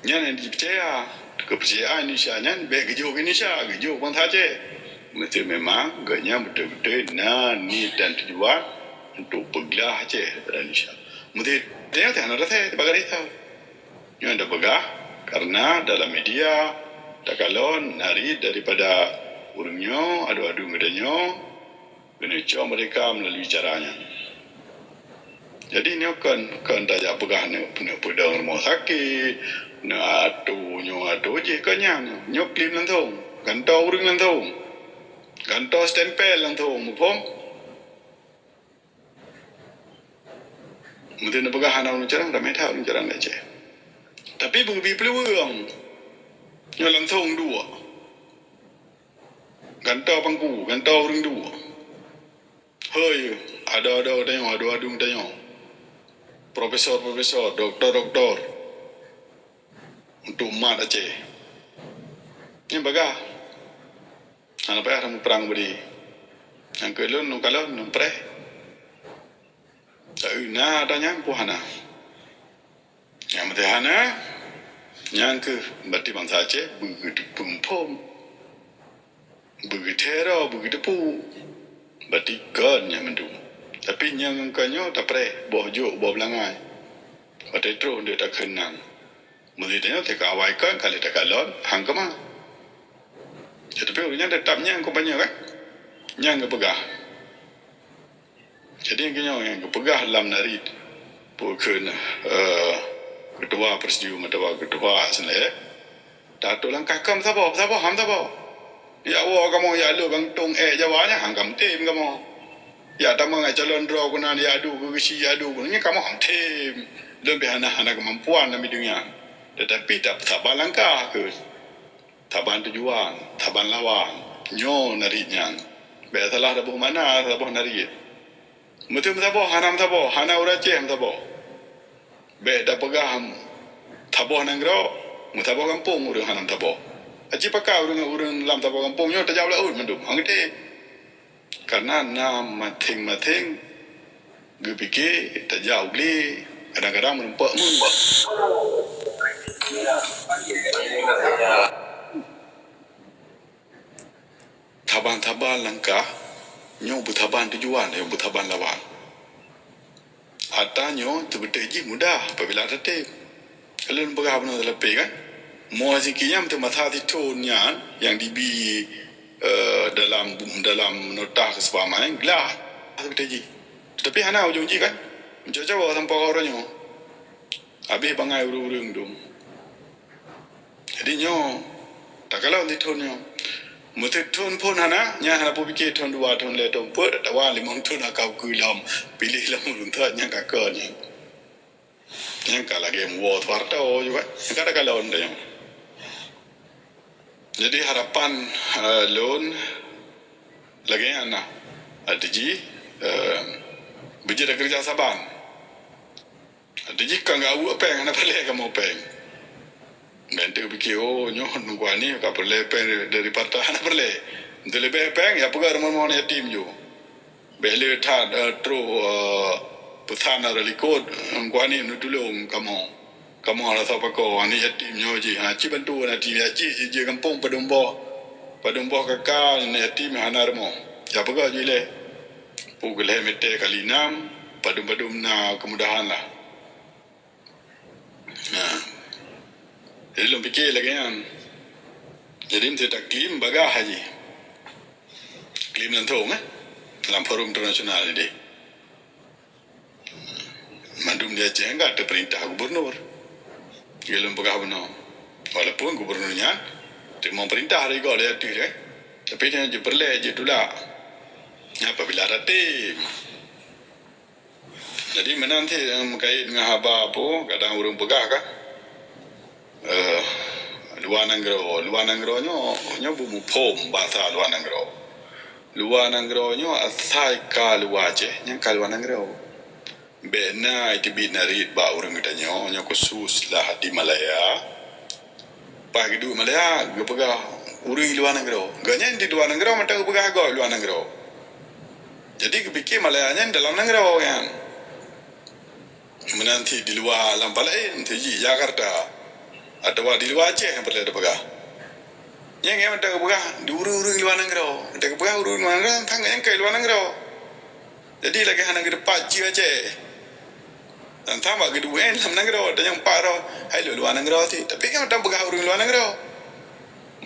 Nyan nyang jipeucaya. Keupeucayaan Indonesia nyan bèk geujok keu Indonesia, geujok bansa Aceh. Meuseu memang geuhnyan beutôi-beutôi na niet dan tujuan untuk peuglah Aceh daripada Indonesia. Meuseu teunyata hana rasai sibagoe desya. Nyoe tapeugah karena dalam media takalon na riet daripada ureueng nyoe, adu-adu geutanyoe, keuneuk cok merdeka melalui cara nyan. Jadi nyoe kon, kon tajak peugah neuk, neuk peudong rumoh sakét, neuk atoe nyoe atoe jih, kon nyan. Nyoe klaim langsong, gantoe ureueng langsong, gantoe stempel langsong, muphom? Meunteuk neupeugah hana ureueng carông, ramé that ureueng carông di Aceh. Tapi beubi peuluweueng, nyoe langsong duek. Gantoe pangku, gantoe ureueng duek. Hôi, ado-ado geutanyoe, adu-adu geutanyoe. Profesor-profesor, doktor-doktor. Untuk mat Aceh. Nyan bagah. Hana payah tamuprang budi. Nyang keu lôn, lôn kalon, lôn preh. Tapi na ata nyan pun hana. Nyang meuteuhana, nyang keuh berarti bansa Aceh beugeuteupeue muphom, beugeuteuroe, beugeuteupeue. Berarti kon nyan mandum. Tapi nyang kon nyoe tapreh, boh jok, boh beulangai. Watèe troh deuek takheun nan. Meunyoe tanyoe teuka awai kon, ka lheueh takalon, han keumah. Tetapi ureueng nyan teutap nyang kompanye kan? Nyang geupeugah. Jadi, nyang geupeugah lam narit, peue kheun, eh, ketua presidium atawa ketua sendiri, tato langkah kam saboh, saboh, ham saboh. Ya, woe kamoe ya lhok bang tong ék Jawa nyan, han kam tem kamoe. Ya, tamong ék calon droe keunan, ya adu keu geusi, ya adu keunan, nyan kamoe ham tem. Leubeh hana, hana keumampuan lam bideueng nyan. Tetapi, ta-, saban langkah keuh. Saban tujuan, saban lawan. Nyoe narit nyan. Bèk salah saboh makna, saboh narit. Meuteumeusaboh, hana meusaboh, hana ureueng Aceh meusaboh. Bèk tapeugah Saboh nanggroe, meusaboh gampông ureuëng hana saboh. Aci pakon ureuëng-ureuëng lam saboh gampông nyoe tajak u laôt mandum, han geutem. Karena na maséng-maséng geupike tajak u glé, kadang-kadang meureumpok-meureumpok. Saban-saban langkah nyoe beusaban tujuan, nyoe beusaban lawan. Atra nyoe teubeutôi jih mudah apabila tatem. Lôn peugah bunoe teulapé kan? Mo siki nyan teuh masa sithon nyan nyang dibi, eh, dalam, dalam nota kesepahaman glah teubeutôi jih. Tetapi hana ujong jih kan? Meucoba sampoe uroe nyoe. Habéh bangai ureuëng-ureuëng dum. Jadi nyoe, takalon sithon nyoe. Meusithon phon hana, nyan hana peupike thon dua, thon lhée, thon peuet, atawa limong thon aka ukeue lom. Piléh lom ureuëng that nyang ka kon nyan. Nyang ka lagée muwoe Soeharto juga. Nyang ka takalon tanyoe. Jadi harapan, eh, lôn lagée nyan nah. Arti jih, eh, beujeuet takeureuja saban. Arti jih ka gaweuek péng, hana peureulée kamoe péng. Bék teupike, "Oh, nyoe Teungku Hanif ka peureulée péng dari, dari partai," hana peureulée. Enteuk leubeh péng, ya peugah rumoh-rumoh yatim ju. Bék le that, eh, troh, eh, peusan dari likot, Teungku Hanif neutulông kamoe. Kamoe rasa pakoe, aneuk yatim nyoe jih. Ha, ci bantu aneuk yatim, ya ci, ci jeuet gampông padum boh. Padum boh kaka aneuk yatim hana rumoh. Ya peugah ju ilée. Peue geulhée meuté kali nam, padum-padum na keumudahan lah. Nah. Jadi lôn pike lagée nyan. Jadi meuseuti taklim bagah haji. Klim langsông, eh. Lam forum internasional jadi. Mandum di Aceh ka teupeurintah gubernur. Lôn peugah bunoe. Walaupun gubernur nyan teurimong peurintah dari gob lé ateueh, eh. Tapi nyan jeuet peureulée, jeuet tulak. Nyan apabila tatem. Jadi meunan cit, eh, meukait ngon haba peue, kadang ureuëng peugah kan, eh, luwa nanggroe. Luwa nanggroe nyoe, nyoe beumuphom bahasa luwa nanggroe. Luwa nanggroe nyoe asai ka luwa Aceh, nyang ka luwa nanggroe. Bék na iteubiet narit bak ureuëng geutanyoe, nyoe khusus lah di Malaya. Pas geuduek Malaya, geupeugah ureuëng luwa nanggroe. Gobnyan di luwa nanggroe mantong geupeugah gob luwa nanggroe. Jadi geupike Malaya nyan dalam nanggroe nyan. Meunan cit di luwa lam pat laén, cit jih Jakarta. Atawa di luwa Aceh nyang peureulée tapeugah. Nyang, nyang mantong geupeugah di ureuëng-ureuëng luwa nanggroe. Mantong geupeugah ureuëng luwa nanggroe, tang nyang keu luwa nanggroe. Jadi lagée hana geuteupah jeue Aceh. Dan sama geuduek lam nanggroe, dan nyang pat roh, hai lôn luwa nanggroe cit. Tapi kan mantong peugah ureuëng luwa nanggroe.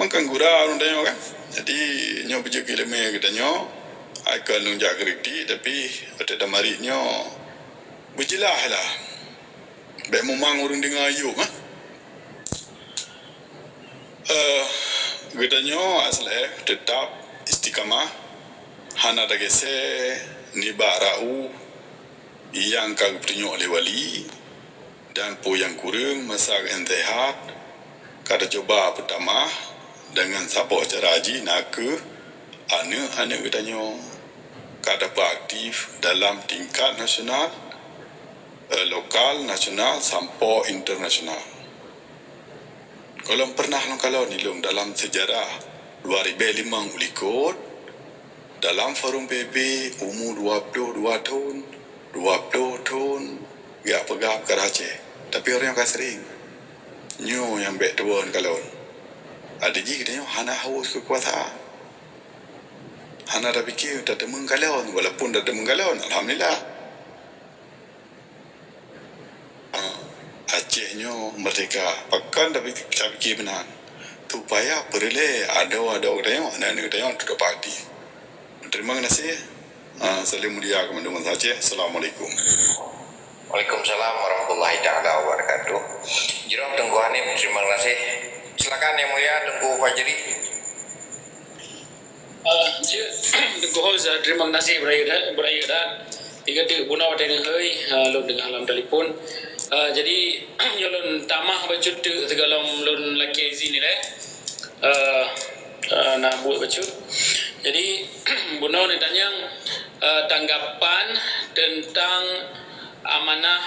Meukeunong gura ureuëng tanyoe kan. Jadi, nyoe beujeuet keu iéleumé geutanyoe, hai kon lôn jak kritik, tapi watée tamarit nyoe beujeulaih lah. Bék mumang ureuëng deungoe yum, ha. Eh, geutanyoe asleh teutap istiqamah, hana tageusé nibak rau nyang ka geupeutunyok lé wali, dan peue nyang kureueng masa geuh sehat ka teucuba peutamah deungon saboh cara jih, na kheueh aneuëk-aneuëk geutanyoe ka tapeuaktif dalam tingkat nasional, eh, lokal, nasional, sampoe internasional. Gohlom pernah lôn kalon ilong dalam seujarah dua ribée limong u likot, dalam forum P B B umu dua ploh dua thon, dua ploh thon geujak peugah peukara Aceh. Tapi ureuëng ka sering. Nyoe nyang bék tuwon kalon. Adak jih geutanyoe hana haus keukuasaan. Hana tapike tateumeung kalon, walaupun tateumeung kalon, alhamdulillah. Ah, Aceh nyoe merdeka. Pakon tapi tapike meunan? Supaya peureulée adoe-adoe geutanyoe, aneuëk-aneuëk geutanyoe, teuka pati. Terima kasih. Ah, salam mulia keu mandum bansa Aceh. Assalamualaikum. Waalaikumsalam warahmatullahi taala wabarakatuh. Jroh Teungku Hanif, terima kasih. Silakan Yang Mulia Teungku Fajri. Ah, jeuet, Teungku Host, ah, terima kasih beuraya that, beuraya that. Tiga teuk bunoe watée ngeue hai, ah, lôn deungoe lam telepon. Ah, jadi, nyoe lôn tamah bacut teuk sigohlom lôn lakée izin ilée. Ah, ah, na buet bacut. Jadi, bunoe neutanyong, ah, tanggapan teuntang amanah,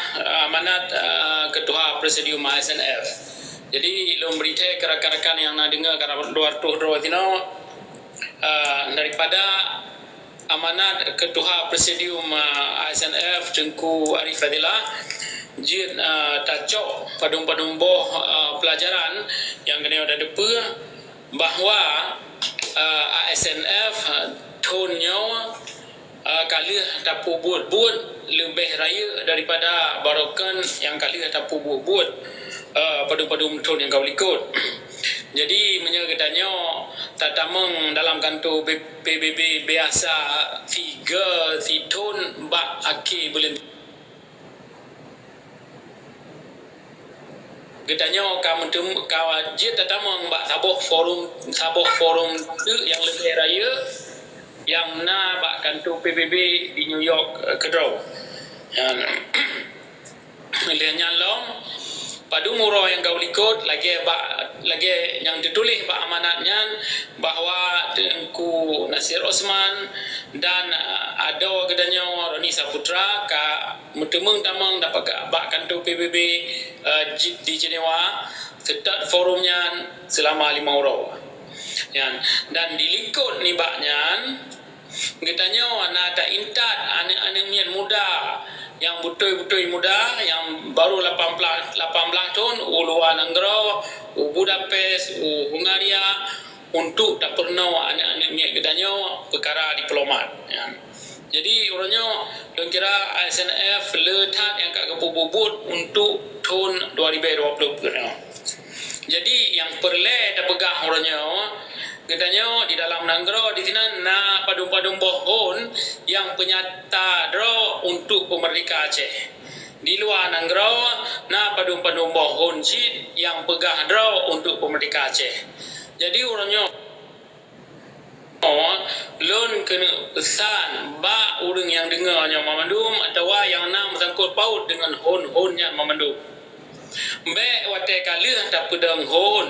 amanat, eh, keutuha presidium A S N F. Jadi, lôn bri thèe keu rakan-rakan nyang na deungoe ka dua ratus droe tinoe, eh, daripada amanat keutuha presidium, eh, A S N F Teungku Arif Fadillah, jeuet, eh, tacok padum-padum boh, eh, peulajaran nyang keuneuk tateupeue bahwa, eh, A S N F, eh, thon nyoe, eh, ka lheueh tapeubuet-buet leubeh rayeuk daripada baroekon nyang ka lheueh tapeubuet-buet, eh, padum-padum thon nyang ka likot. Jadi, meunyoe geutanyoe tatamong dalam kantô B-, P B B biasa sigoe sithon bak akhé buleuen, geutanyoe ka meuteum-, ka jeuet tatamong bak saboh forum, saboh forum teuk nyang leubeh rayeuk nyang na bak kantô P B B di New York, eh, keudroe. Nyan, lheueh nyan lom, padum uroe nyang ka likot, lagèe bak, lagèe nyang teutuléh bak amanat nyan, bahwa Teungku Nasir Osman dan, eh, adoe geutanyoe Roni Saputra ka meuteumong tamong dapat bak kantô P B B, eh, jeuet di Jenewa, seutôt forum nyan seulama limong uroe. Nyan, dan di likot nibak nyan, geutanyoe na taintat aneuk-aneuk miet muda nyang beutôi-beutôi muda, nyang barô lapan belas, lapan belas thon, u luwa nanggroe, u Budapest, u Hungaria, untuk tapeurunoe aneuk-aneuk miet geutanyoe peukara diplomat. Nyan. Jadi, uroe nyoe, lôn kira A S N F le that nyang ka geupeubuet-buet untuk thon dua ribèe dua ploh peuet nyoe. Jadi, nyang peureulèe tapeugah uroe nyoe, geutanyoe di dalam nanggroe di sinan na padum-padum boh hon nyang peunyata droe untuk peumeurdeka Aceh. Di luwa nanggroe na padum-padum boh hon cit nyang peugah droe untuk peumeurdeka Aceh. Jadi, uroe nyoe, lôn keuneuk peusan bak ureueng nyang deungoe nyoe mamandum atawa nyang na meusangkot paut deungon hon-hon nyan mamandum. Bèk watèe ka lheueh tapeudong hon,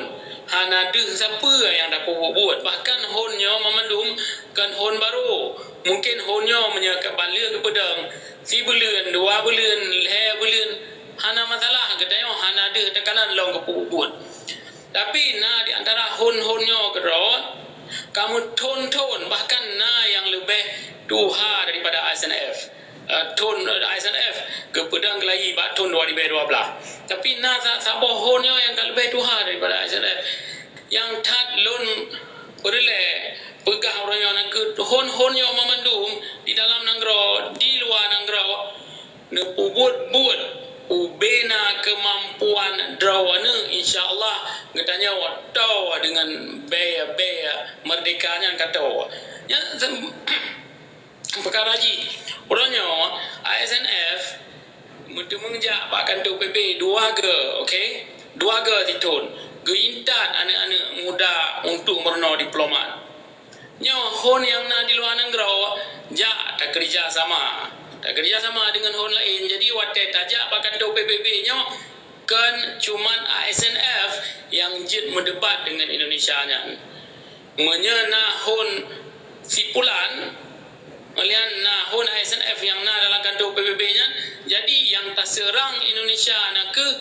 hana deuh sapeue nyang tapeubuet-buet. Bahkan hon nyoe mamandum kon hon barô. Mungken hon nyoe meunyoe ka ban lheueh geupeudong, sibuleuen, dua buleuen, lhèe buleuen, hana masalah, geutanyoe hana deuh takalon lom geupeubuet-buet. Tapi na di antara hon-hon nyoe keudroe, ka meuthon-thon, bahkan na nyang leubeh tuha daripada A S N F. Eh, thon, eh, A S N F geupeudong geulayi bak thon dua ribèe dua blah. Tapi na sa-, saboh hon nyoe nyang ka leubeh tuha daripada A S N F. Nyang that lôn peureulèe peugah uroe nyoe nakeuh hon-hon nyoe mamandum di dalam nanggroe, di luwa nanggroe, neupeubuet-buet ubena keumampuan droeneuh, insya Allah geutanyoe toe deungon bèe-bèe meurdeka nyan ka toe. Nyan sem-, peukara jih, uroe nyoe A S N F meuteumèe jak bak kantô P B dua goe, oke? Dua goe sithon geuintat aneuk-aneuk muda untuk meurunoe diplomat. Nyoe hon nyang na di luwa nanggroe jak takeurija sama. Takeurija sama deungon hon laén. Jadi, watèe tajak bak kantô P B B nyoe, kon cuman A S N F nyang jeuet meudebat deungon Indonesia nyan. Meunyoe na hon sipulan, meulian na hon A S N F nyang na dalam kantô P B B nyan, jadi nyang taseurang Indonesia nakeuh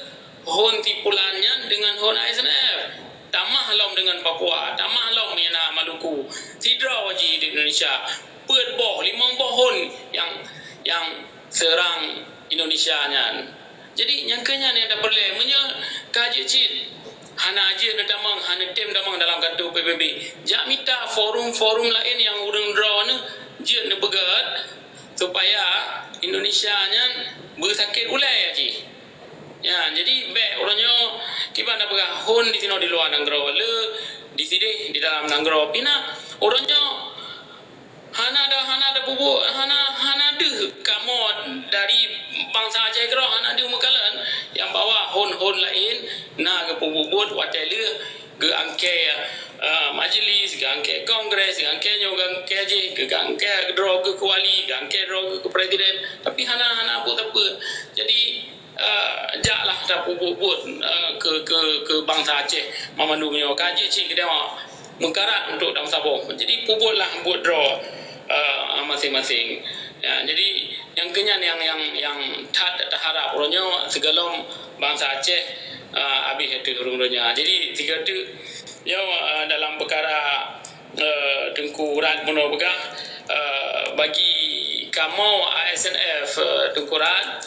hon sipulan nyan deungon hon A S N F. Tamah lom deungon Papua, tamah lom nyang na Maluku. Sidroe jih di Indonesia, peuet boh, limong boh hon nyang, nyang seurang Indonesia nyan. Jadi, nyang keu nyan nyang tapeureulèe. Meunyoe ka jeuet cit, hana jeuet neutamong, hana tem tamong dalam kantô P B B, jak mita forum-forum laén nyang ureueng droeneuh jeuet neupeugèt, supaya Indonesia nyan beusakét ulèe jih. Ya, jadi bèk uroe nyoe kiban tapeugah hon di sinoe di luwa nanggroe, le di sideh di dalam nanggroe. Pih na uroe nyoe hana ada, hana ada bubu-, hana, hana deuh kamoe dari bansa Aceh keudroe, hana deuh meukalon nyang bahwa hon-hon laén na geupeubuet-buet watèe lheueh geuangkée, eh, majlis, geuangkée kongres, geuangkée nyoe, geuangkée jih, geuangkée droe geuh keu wali, geuangkée droe geuh keu presiden, tapi hana, hana buet sapeue. Jadi, eh, jaklah tapeubuet-buet, eh, keu, keu, keu bansa Aceh mamandum nyoe. Ka jeuet cit keudéh meukarat untuk tameusaboh. Jadi, peubuetlah buet droe, eh, maséng-maséng. Ya, jadi, nyang keunyan nyang, nyang, nyang that taharab uroe nyoe sigohlom bansa Aceh, eh, abéh ateueh ureuëng donya. Jadi sigoe teuk nyoe, eh, dalam peukara, eh, Teungku Rat bunoe peugah, eh, bagi kamoe A S N F, eh, Teungku Rat,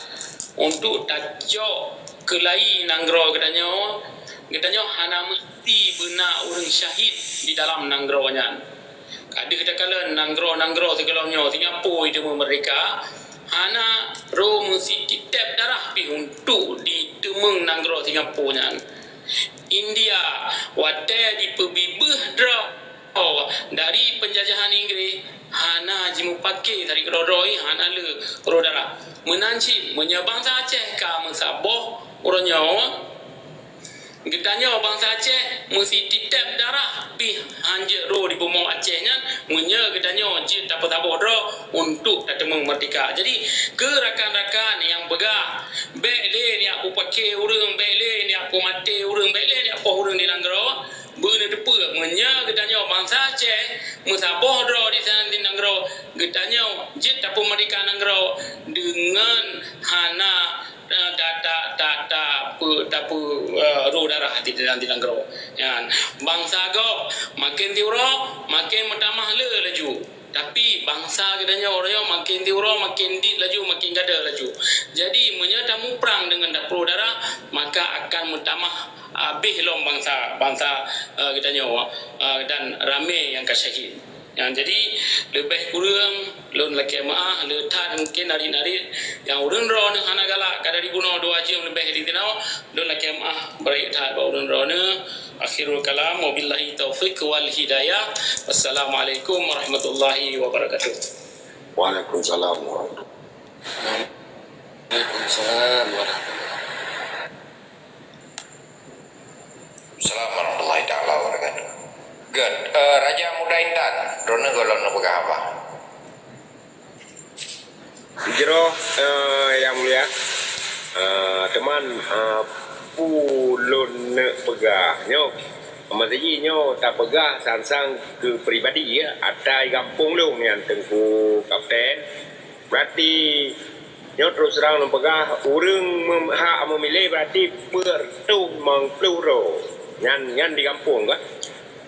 untuk tacok keulai nanggroe geutanyoe, geutanyoe hana meusti beuna ureuëng syahid di dalam nanggroe nyan. Ka deuh takalon nanggroe-nanggroe sigohlom nyoe, Singapura jiteumé meurdeka, hana ro meusititép darah pih untuk jiteumeung nanggroe Singapura nyan. India, watée jipeubibeuh droe dari peunjajahan Inggréh, hana jimupaké dari keudroe-droe, hana le ro darah. Meunan cit, meunyoe bansa Aceh ka meusaboh uroe nyoe, geutanyoe bansa Aceh meusititép darah pih hanjeuet ro di bumoe Aceh nyan, meunyoe geutanyoe jeuet tapeusaboh droe untuk tateumeung meurdeka. Jadi, keu rakan-rakan nyang peugah, bék lé neujak peupaké ureuëng, bék lé neujak peumaté ureuëng, bék lé neujak poh ureuëng di nanggroe, beuneuteupeue, meunyoe geutanyoe bansa Aceh meusaboh droe di sinan di nanggroe, geutanyoe jeuet tapeumeurdeka nanggroe deungon hana, eh, ta-, ta-, ta-, ta-, peu-, tapeu-, eh, ro darah di dalam di nanggroe. Nyan, bansa gob maken tiuroe, maken meutamah le laju. Tapi bansa geutanyoe uroe nyoe maken tiuroe, maken dit laju, maken gada laju. Jadi, meunyoe tamuprang deungon tapeulo darah, maka akan meutamah abéh lom bansa, bansa, eh, geutanyoe, eh, dan ramé nyang ka syahid. Nyan jadi, leubeh kureueng lôn lakée meuáh, le that mungken narit-narit nyang ureuëng droeneueh hana galak ka dari bunoe dua jeuem leubeh di tinoe, lôn lakée meuáh beurayeuk that bak ureuëng droeneueh. Akhirul kalam, wabillahi taufiq wal hidayah. Wassalamualaikum warahmatullahi wabarakatuh. Waalaikumsalam warahmatullahi. Waalaikumsalam warahmatullahi. Assalamualaikum warahmatullahi taala wabarakatuh. Good. Eh, Raja Muda Intan, droeneueh gohlom neupeugah haba. Jroh, eh, Yang Mulia, eh, teuma, eh, peue lôn neuk peugah nyoe, meusiji nyoe tapeugah sang-sang keu pribadi, ya, ata gampông lôn nyan Teungku Kapten. Berarti, nyoe terus terang lôn peugah, ureuëng mem-, hak meumiléh berarti peuet reutôh limong ploh droe. Nyan, nyan di gampông kah?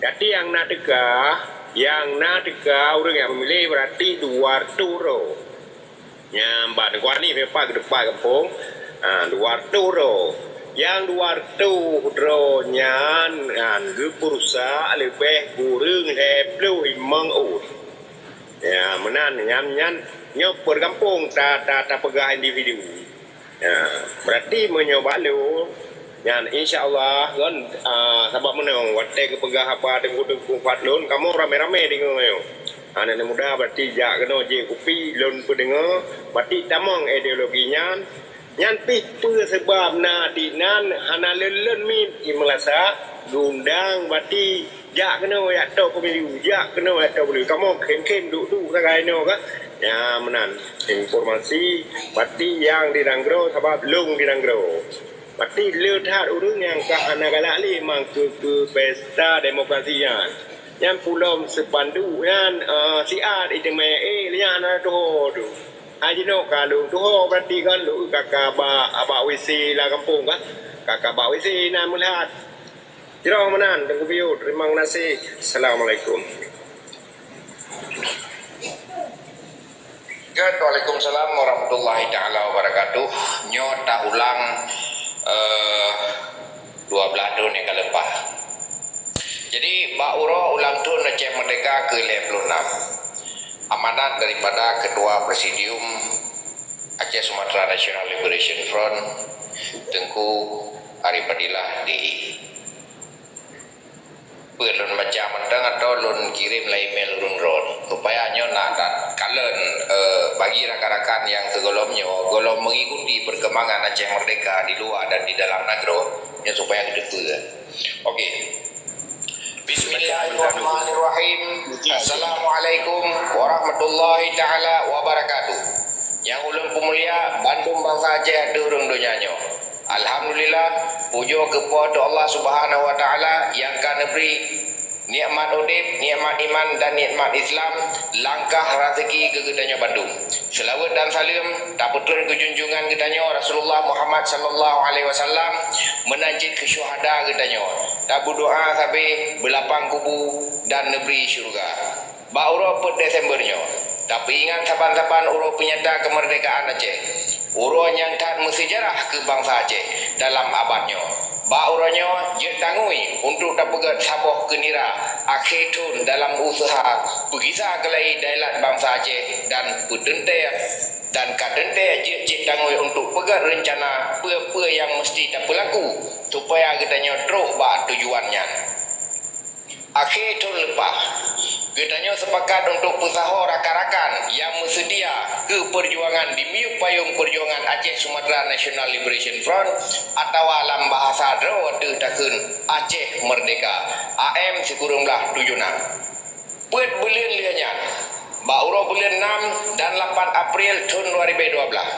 Berarti nyang na teuka, nyang na teuka ureuëng nyang meumiléh berarti dua reutôh droe. Nyan bak Teungku Hanif, memang keudeupat gampông, ha, dua reutôh droe. Nyang dua reutôh droe nyan, nyan geupeurusak leubeh kureueng lhée ploh limong ôn. Ya, meunan, nyan, nyan, nyoe peuet gampông ta, ta, tapeugah individu. Ya, berarti meunyoe bak lôn, nyan insya Allah, kon, ah, sabab meunoe, watée geupeugah haba teungku-teungku pat lôn, kamoe ramé-ramé deungoe nyoe. Aneuk muda berarti jak keunoe jép kupi, lôn peudeungoe, berarti tamong ideologi nyan, Nyan pih peue seubab na di nan hana lôn-lôn miet i meulasa geundang bati jak keunoe jak toh pemilu, jak keunoe jak toh pemilu. Kamoe khem-khem duek-duek sagai nyoe ka. Nyan meunan informasi bati nyang di nanggroe sabab lôn di nanggroe. Bati le that ureuëng nyang ka hana galak lé mang keu, keu pesta demokrasi nyan. Nyan pulom seupanduk nyan, eh, siat iteumé, eh, nyan hana tuho tu. Hai jinoe ka lôn tuho berarti kan lôn ka, ka bak, bak W C lam gampông kan. Ka, ka bak W C na meulihat. Jroh meunan, Teungku Biu, terima kasih. Assalamualaikum. Good, waalaikumsalam warahmatullahi taala wabarakatuh. Nyoe ta ulang, eh, dua belas thon nyang ka leupah. Jadi, bak uroe ulang thon Aceh Merdeka ke lhée ploh nam, amanat daripada Ketua Presidium Aceh Sumatra National Liberation Front, Teungku Arif Fadilah, D I. Peue lôn baca mantong atau lôn kirém lam email ureuëng droe, supaya nyoe na that kalon, eh, bagi rakan-rakan nyang sigohlom nyoe, gohlom mengikuti perkembangan Aceh Merdeka di luar dan di dalam nanggroe, nyoe supaya geuteupeue. Oke. Bismillahirrahmanirrahim. Assalamualaikum warahmatullahi taala wabarakatuh. Nyang ulôn peumulia bandum bansa Aceh ateueh ureuëng donya nyoe. Alhamdulillah, pujoe keu Po teu Allah Subhanahu wa Taala nyang ka neubri Nikmat udeb, nikmat iman dan nikmat Islam, langkah raseuki keu geutanyoe bandum. Seulaweuet dan saleuem tapeutrön keu junjungan geutanyoe Rasulullah Muhammad sallallahu alaihi wasallam, meunan cit keu syuhada geutanyoe. Tabeudoa sabe beulapang kubu dan neubri syeuruga. Bak uroe peuet Desember nyoe, tapeuingat saban-saban uroe peunyata keumeurdekaan Aceh. Uroe nyang that meuseujarah keu bansa Aceh dalam abad nyoe. Bak uroe nyoe jeuet tangui untuk tapeugét saboh keunira akhé thon dalam useuha peugisa keulai dailat bansa Aceh dan peuteuntée dan ka teuntée jeuet cit tangui untuk peugét reuncana peue-peue nyang meuseuti tapeulaku supaya geutanyoe trok bak tujuan nyan. Akhé thon leupah, geutanyoe seupakat untuk peusaho rakan-rakan nyang meuseutia keu peujuangan di miyueb payong peujuangan Aceh Sumatra National Liberation Front atawa lam bahasa droe teuh takheun Aceh Merdeka, A M sikureueng blaih tujoh nam. Peuet buleuen lheueh nyan, bak uroe buleuen nam dan lapan April thon dua ribèe dua blaih,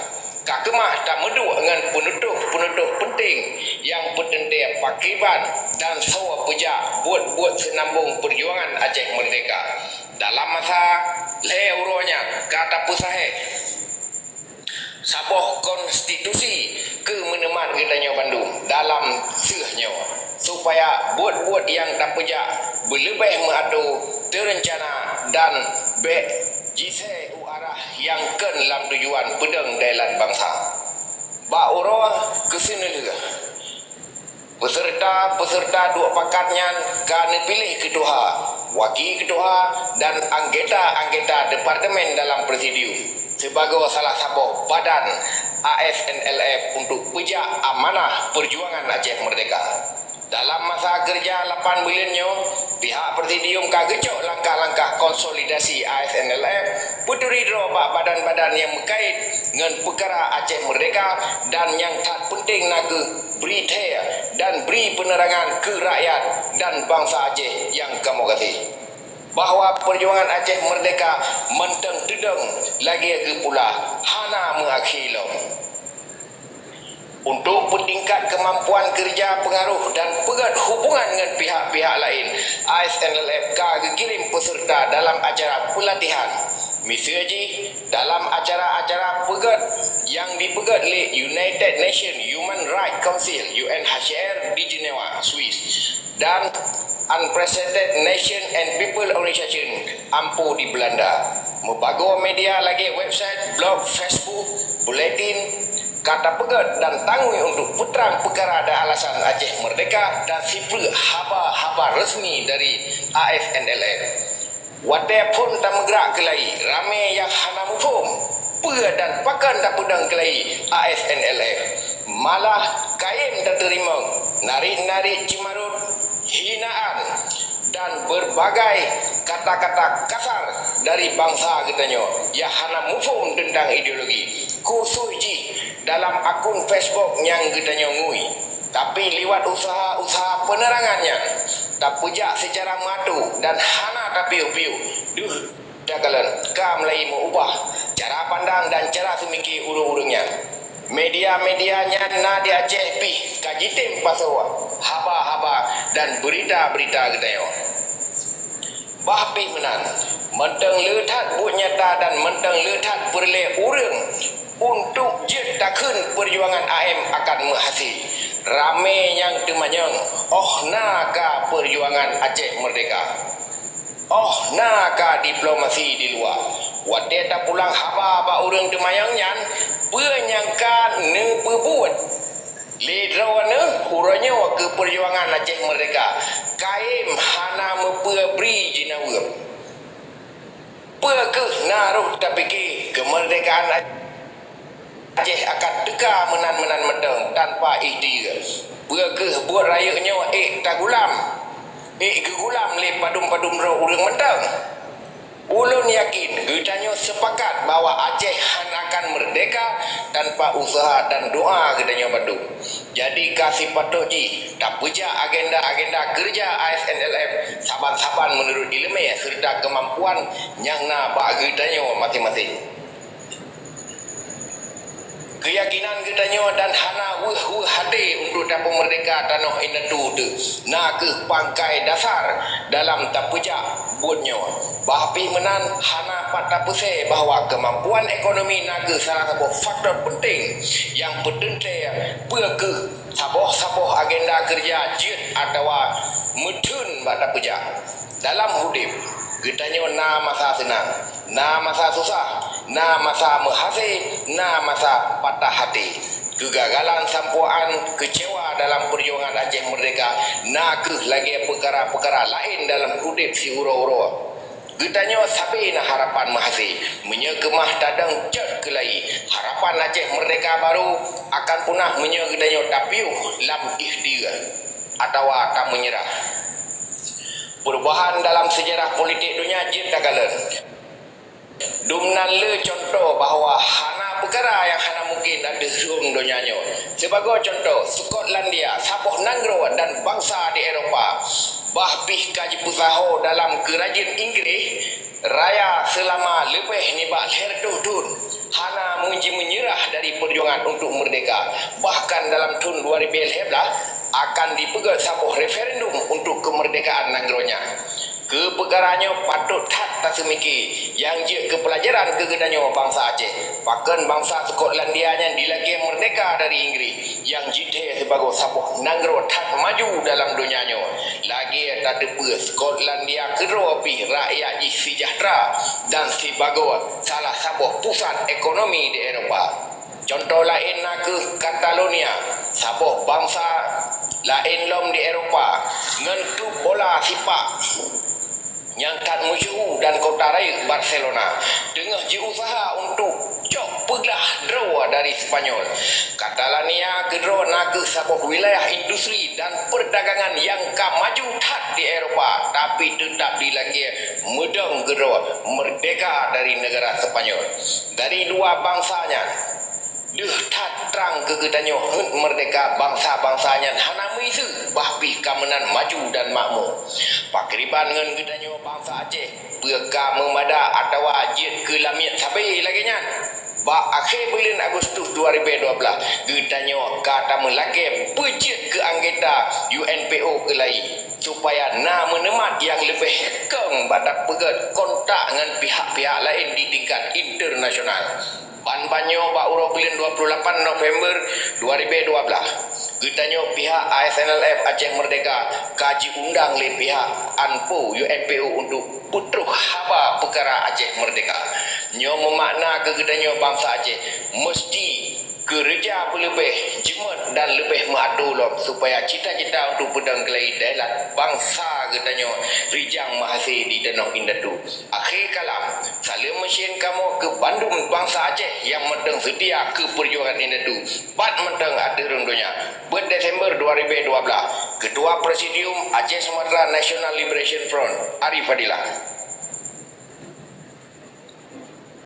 ka keumah tameuduek ngon peunutoh-peunutoh peunteng nyang peuteuntée pakriban dan soe peujak buet-buet seunambong peujuangan Aceh Merdeka. Dalam masa lhèe uroe nyan ka tapeusahéh saboh konstitusi keu meuneumat geutanyoe bandum dalam seueh nyoe, supaya buet-buet nyang tapeujak beuleubeh meuato, teureuncana dan bék jisé u arah nyang kheun lam tujuan peudong dailat bansa. Bak uroe keuseuneulheueh, peuseureuta-peuseureuta duek pakat nyan ka neupiléh keutuha, waki keutuha dan anggota-anggota departemen dalam presidium sibagoe salah saboh badan A S N L F untuk peujak amanah peujuangan Aceh Merdeka. Dalam masa keureuja lapan buleuen nyoe, pihak presidium ka geucok langkah-langkah konsolidasi A S N L F, peuturi droe bak badan-badan nyang meukait ngon peukara Aceh Merdeka dan nyang that peunteng na kheueh bri thèe dan bri peuneurangan keu rakyat dan bansa Aceh nyang kamoe gaséh, bahwa peujuangan Aceh Merdeka mantong teudong lagèe geupula hana meuakhé lom. Untuk peutingkat keumampuan keureuja peungaroh dan peugét hubungan ngon pihak-pihak laén, A S N L F ka geukirém peuseureuta dalam acara peulatihan. Miseue jih, dalam acara-acara peugét nyang dipeugét lé United Nations Human Rights Council, U N H R, di Jenewa, Swiss, dan Unrepresented Nation and People Organization, ampo, di Beulanda. Meubagoe media lagèe website, blog, Facebook, buletin, ka tapeugét dan tangui untuk peutrang peukara dan alasan Aceh Merdeka dan sipreuk haba-haba reusmi dari A S N L F. Watèe phon tameugrak keulai, ramé nyang hana muphom peue dan pakon tapeudong keulai A S N L F, malah kayém tateurimong narit-narit cimarot, hinaan, dan beurbagai kata-kata kasar dari bansa geutanyoe nyang hana muphom teuntang ideologi, khusos jih dalam akun Facebook nyang geutanyoe ngui. Tapi liwat useuha-useuha peunerangan nyan, tapeujak seucara meuato dan hana tapiôh-piôh deuh takalon ka mulai meuubah cara pandang dan cara seumike ureuëng-ureuëng nyan. Media-media nyan na di Aceh pih ka jitem pasoe haba-haba dan beurita-beurita geutanyoe. Bah pih meunan, mantong le that buet nyata dan mantong le that peureulée ureuëng untuk jeuet takheun peujuangan A M akan meuhasé. Ramé nyang teumanyong, oh na ka peujuangan Aceh Merdeka? Oh na ka diplomasi di luwa? Watée tapulang haba bak ureuëng teumanyong nyan, peue nyang ka neupeubuet lé droeneueh uroe nyoe keu peujuangan Aceh Merdeka? Kayém hana meupeue bri jinaweueb. Peue kheueh na rôh tapike keumeurdekaan Aceh akan teuka meunan-meunan mantong tanpa ikhtiar? Peue kheueh buet rayeuk nyoe ék tagulam, ék geugulam lé padum-padum droe ureuëng mantong? Ulôn yakin geutanyoe seupakat bahwa Aceh hana akan meurdeka tanpa useuha dan doa geutanyoe bandum. Jadi ka sipatot jih tapeujak agenda-agenda keureuja A S N L F saban-saban meunurot iéleumé seureuta keumampuan nyang na bak geutanyoe maséng-maséng. Keuyakinan geutanyoe dan hana weueh-weueh até untuk tapeumeurdeka tanoh indatu teuh na kheueh pangkai dasar dalam tapeujak buet nyoe. Bah pih meunan, hana pat tapeusé bahwa keumampuan ekonomi na kheueh salah saboh faktor peunteng nyang peuteuntée peu kheueh saboh-saboh agenda keureuja jeuet atawa meutheun bak tapeujak. Dalam udeb, geutanyoe na masa seunang, na masa susah, na masa meuhasé, na masa patah hati. Keugagalan sampoe án, keucewa dalam peujuangan Aceh Meurdeka na kheueh lagée peukara-peukara laén dalam udeb siuroe-uroe. Geutanyoe sabe na harapan meuhasé, meunyoe keumah tadong cot keulayi. Harapan Aceh Meurdeka barô akan punah meunyoe geutanyoe tapiôh lam ikhtiar atawa tameunyerah. Perubahan dalam seujarah politik donya jeuet takalon. Dumnan le cuntoh bahwa hana peukara nyang hana mungken ateueh rhueng donya nyoe. Sibagoe cuntoh, Skotlandia, saboh nanggroe dan bansa di Eropa, bah pih ka jipeusaho dalam keurajeuen Inggréh Raya seulama leubeh nibak lhée reutôh thon, hana meuji-, meunyerah dari peujuangan untuk meurdeka. Bahkan dalam thon dua ribée lhée blaih akan dipeugét saboh referendum untuk keumeurdekaan nanggroe nyan. Keu peukara nyoe patot that taseumike nyang jeuet keu peulajaran keu geutanyoe bansa Aceh. Pakon bansa Skotlandia nyan dilakée meurdeka dari Inggréh nyang jithée sibagoe saboh nanggroe that maju dalam donya nyoe. Lagée tateupeue Skotlandia keudroe pih rakyat jih seujahteura dan sibagoe salah saboh pusat ekonomi di Eropa. Cuntoh laén na kheueh Catalonia, saboh bansa laén lom di Eropa, ngon klub bola sipak nyang that meusyeuhu dan kota rayeuk Barcelona, teungoh jiuseuha untuk cok peuglah droe dari Spanyol. Catalonia keudroe na kheueh saboh wilayah industri dan peurdagangan nyang ka maju that di Eropa, tapi teutab dilakée meudong keudroe meurdeka dari neugara Spanyol. Dari dua bansa nyan, deuh that trang keu geutanyoe heuet meurdeka bansa-bansa nyan hana meuiseue, bah pih ka meunan maju dan makmu. Pakriban ngon geutanyoe bansa Aceh, peue ka meumada atawa jeuet keu lamiet sabe lagée nyan? Bak akhé buleuen Agustus dua ribée dua blaih, geutanyoe ka tameulakée peujeuet keu anggota U N P O keulayi, supaya na meuneumat nyang leubeh kong bak tapeugét kontak ngon pihak-pihak laén di tingkat internasional. Ban-ban nyoe bak uroe buleuen dua puluh lapan November dua ribée dua blaih, geutanyoe pihak A S N L F Aceh Meurdeka ka jiundang lé pihak ANPO U N P O untuk peutroh haba peukara Aceh Meurdeka. Nyoe meumakna keu geutanyoe bansa Aceh meuseuti keureuja beuleubeh, jeuet dan leubeh meuatoe lom supaya cita-cita untuk peudong keulayi dayeuh bansa geutanyoe rijang meuhasé di tanoh indatu. Akhé kalam, saleuem meucén kamoe keu bandum bansa Aceh nyang mantong seutia keu peujuangan indatu, pat mantong ateueh rhueng donya. Buet Desember dua ribée dua blaih, Ketua Presidium Aceh Sumatra National Liberation Front, Ari Fadillah.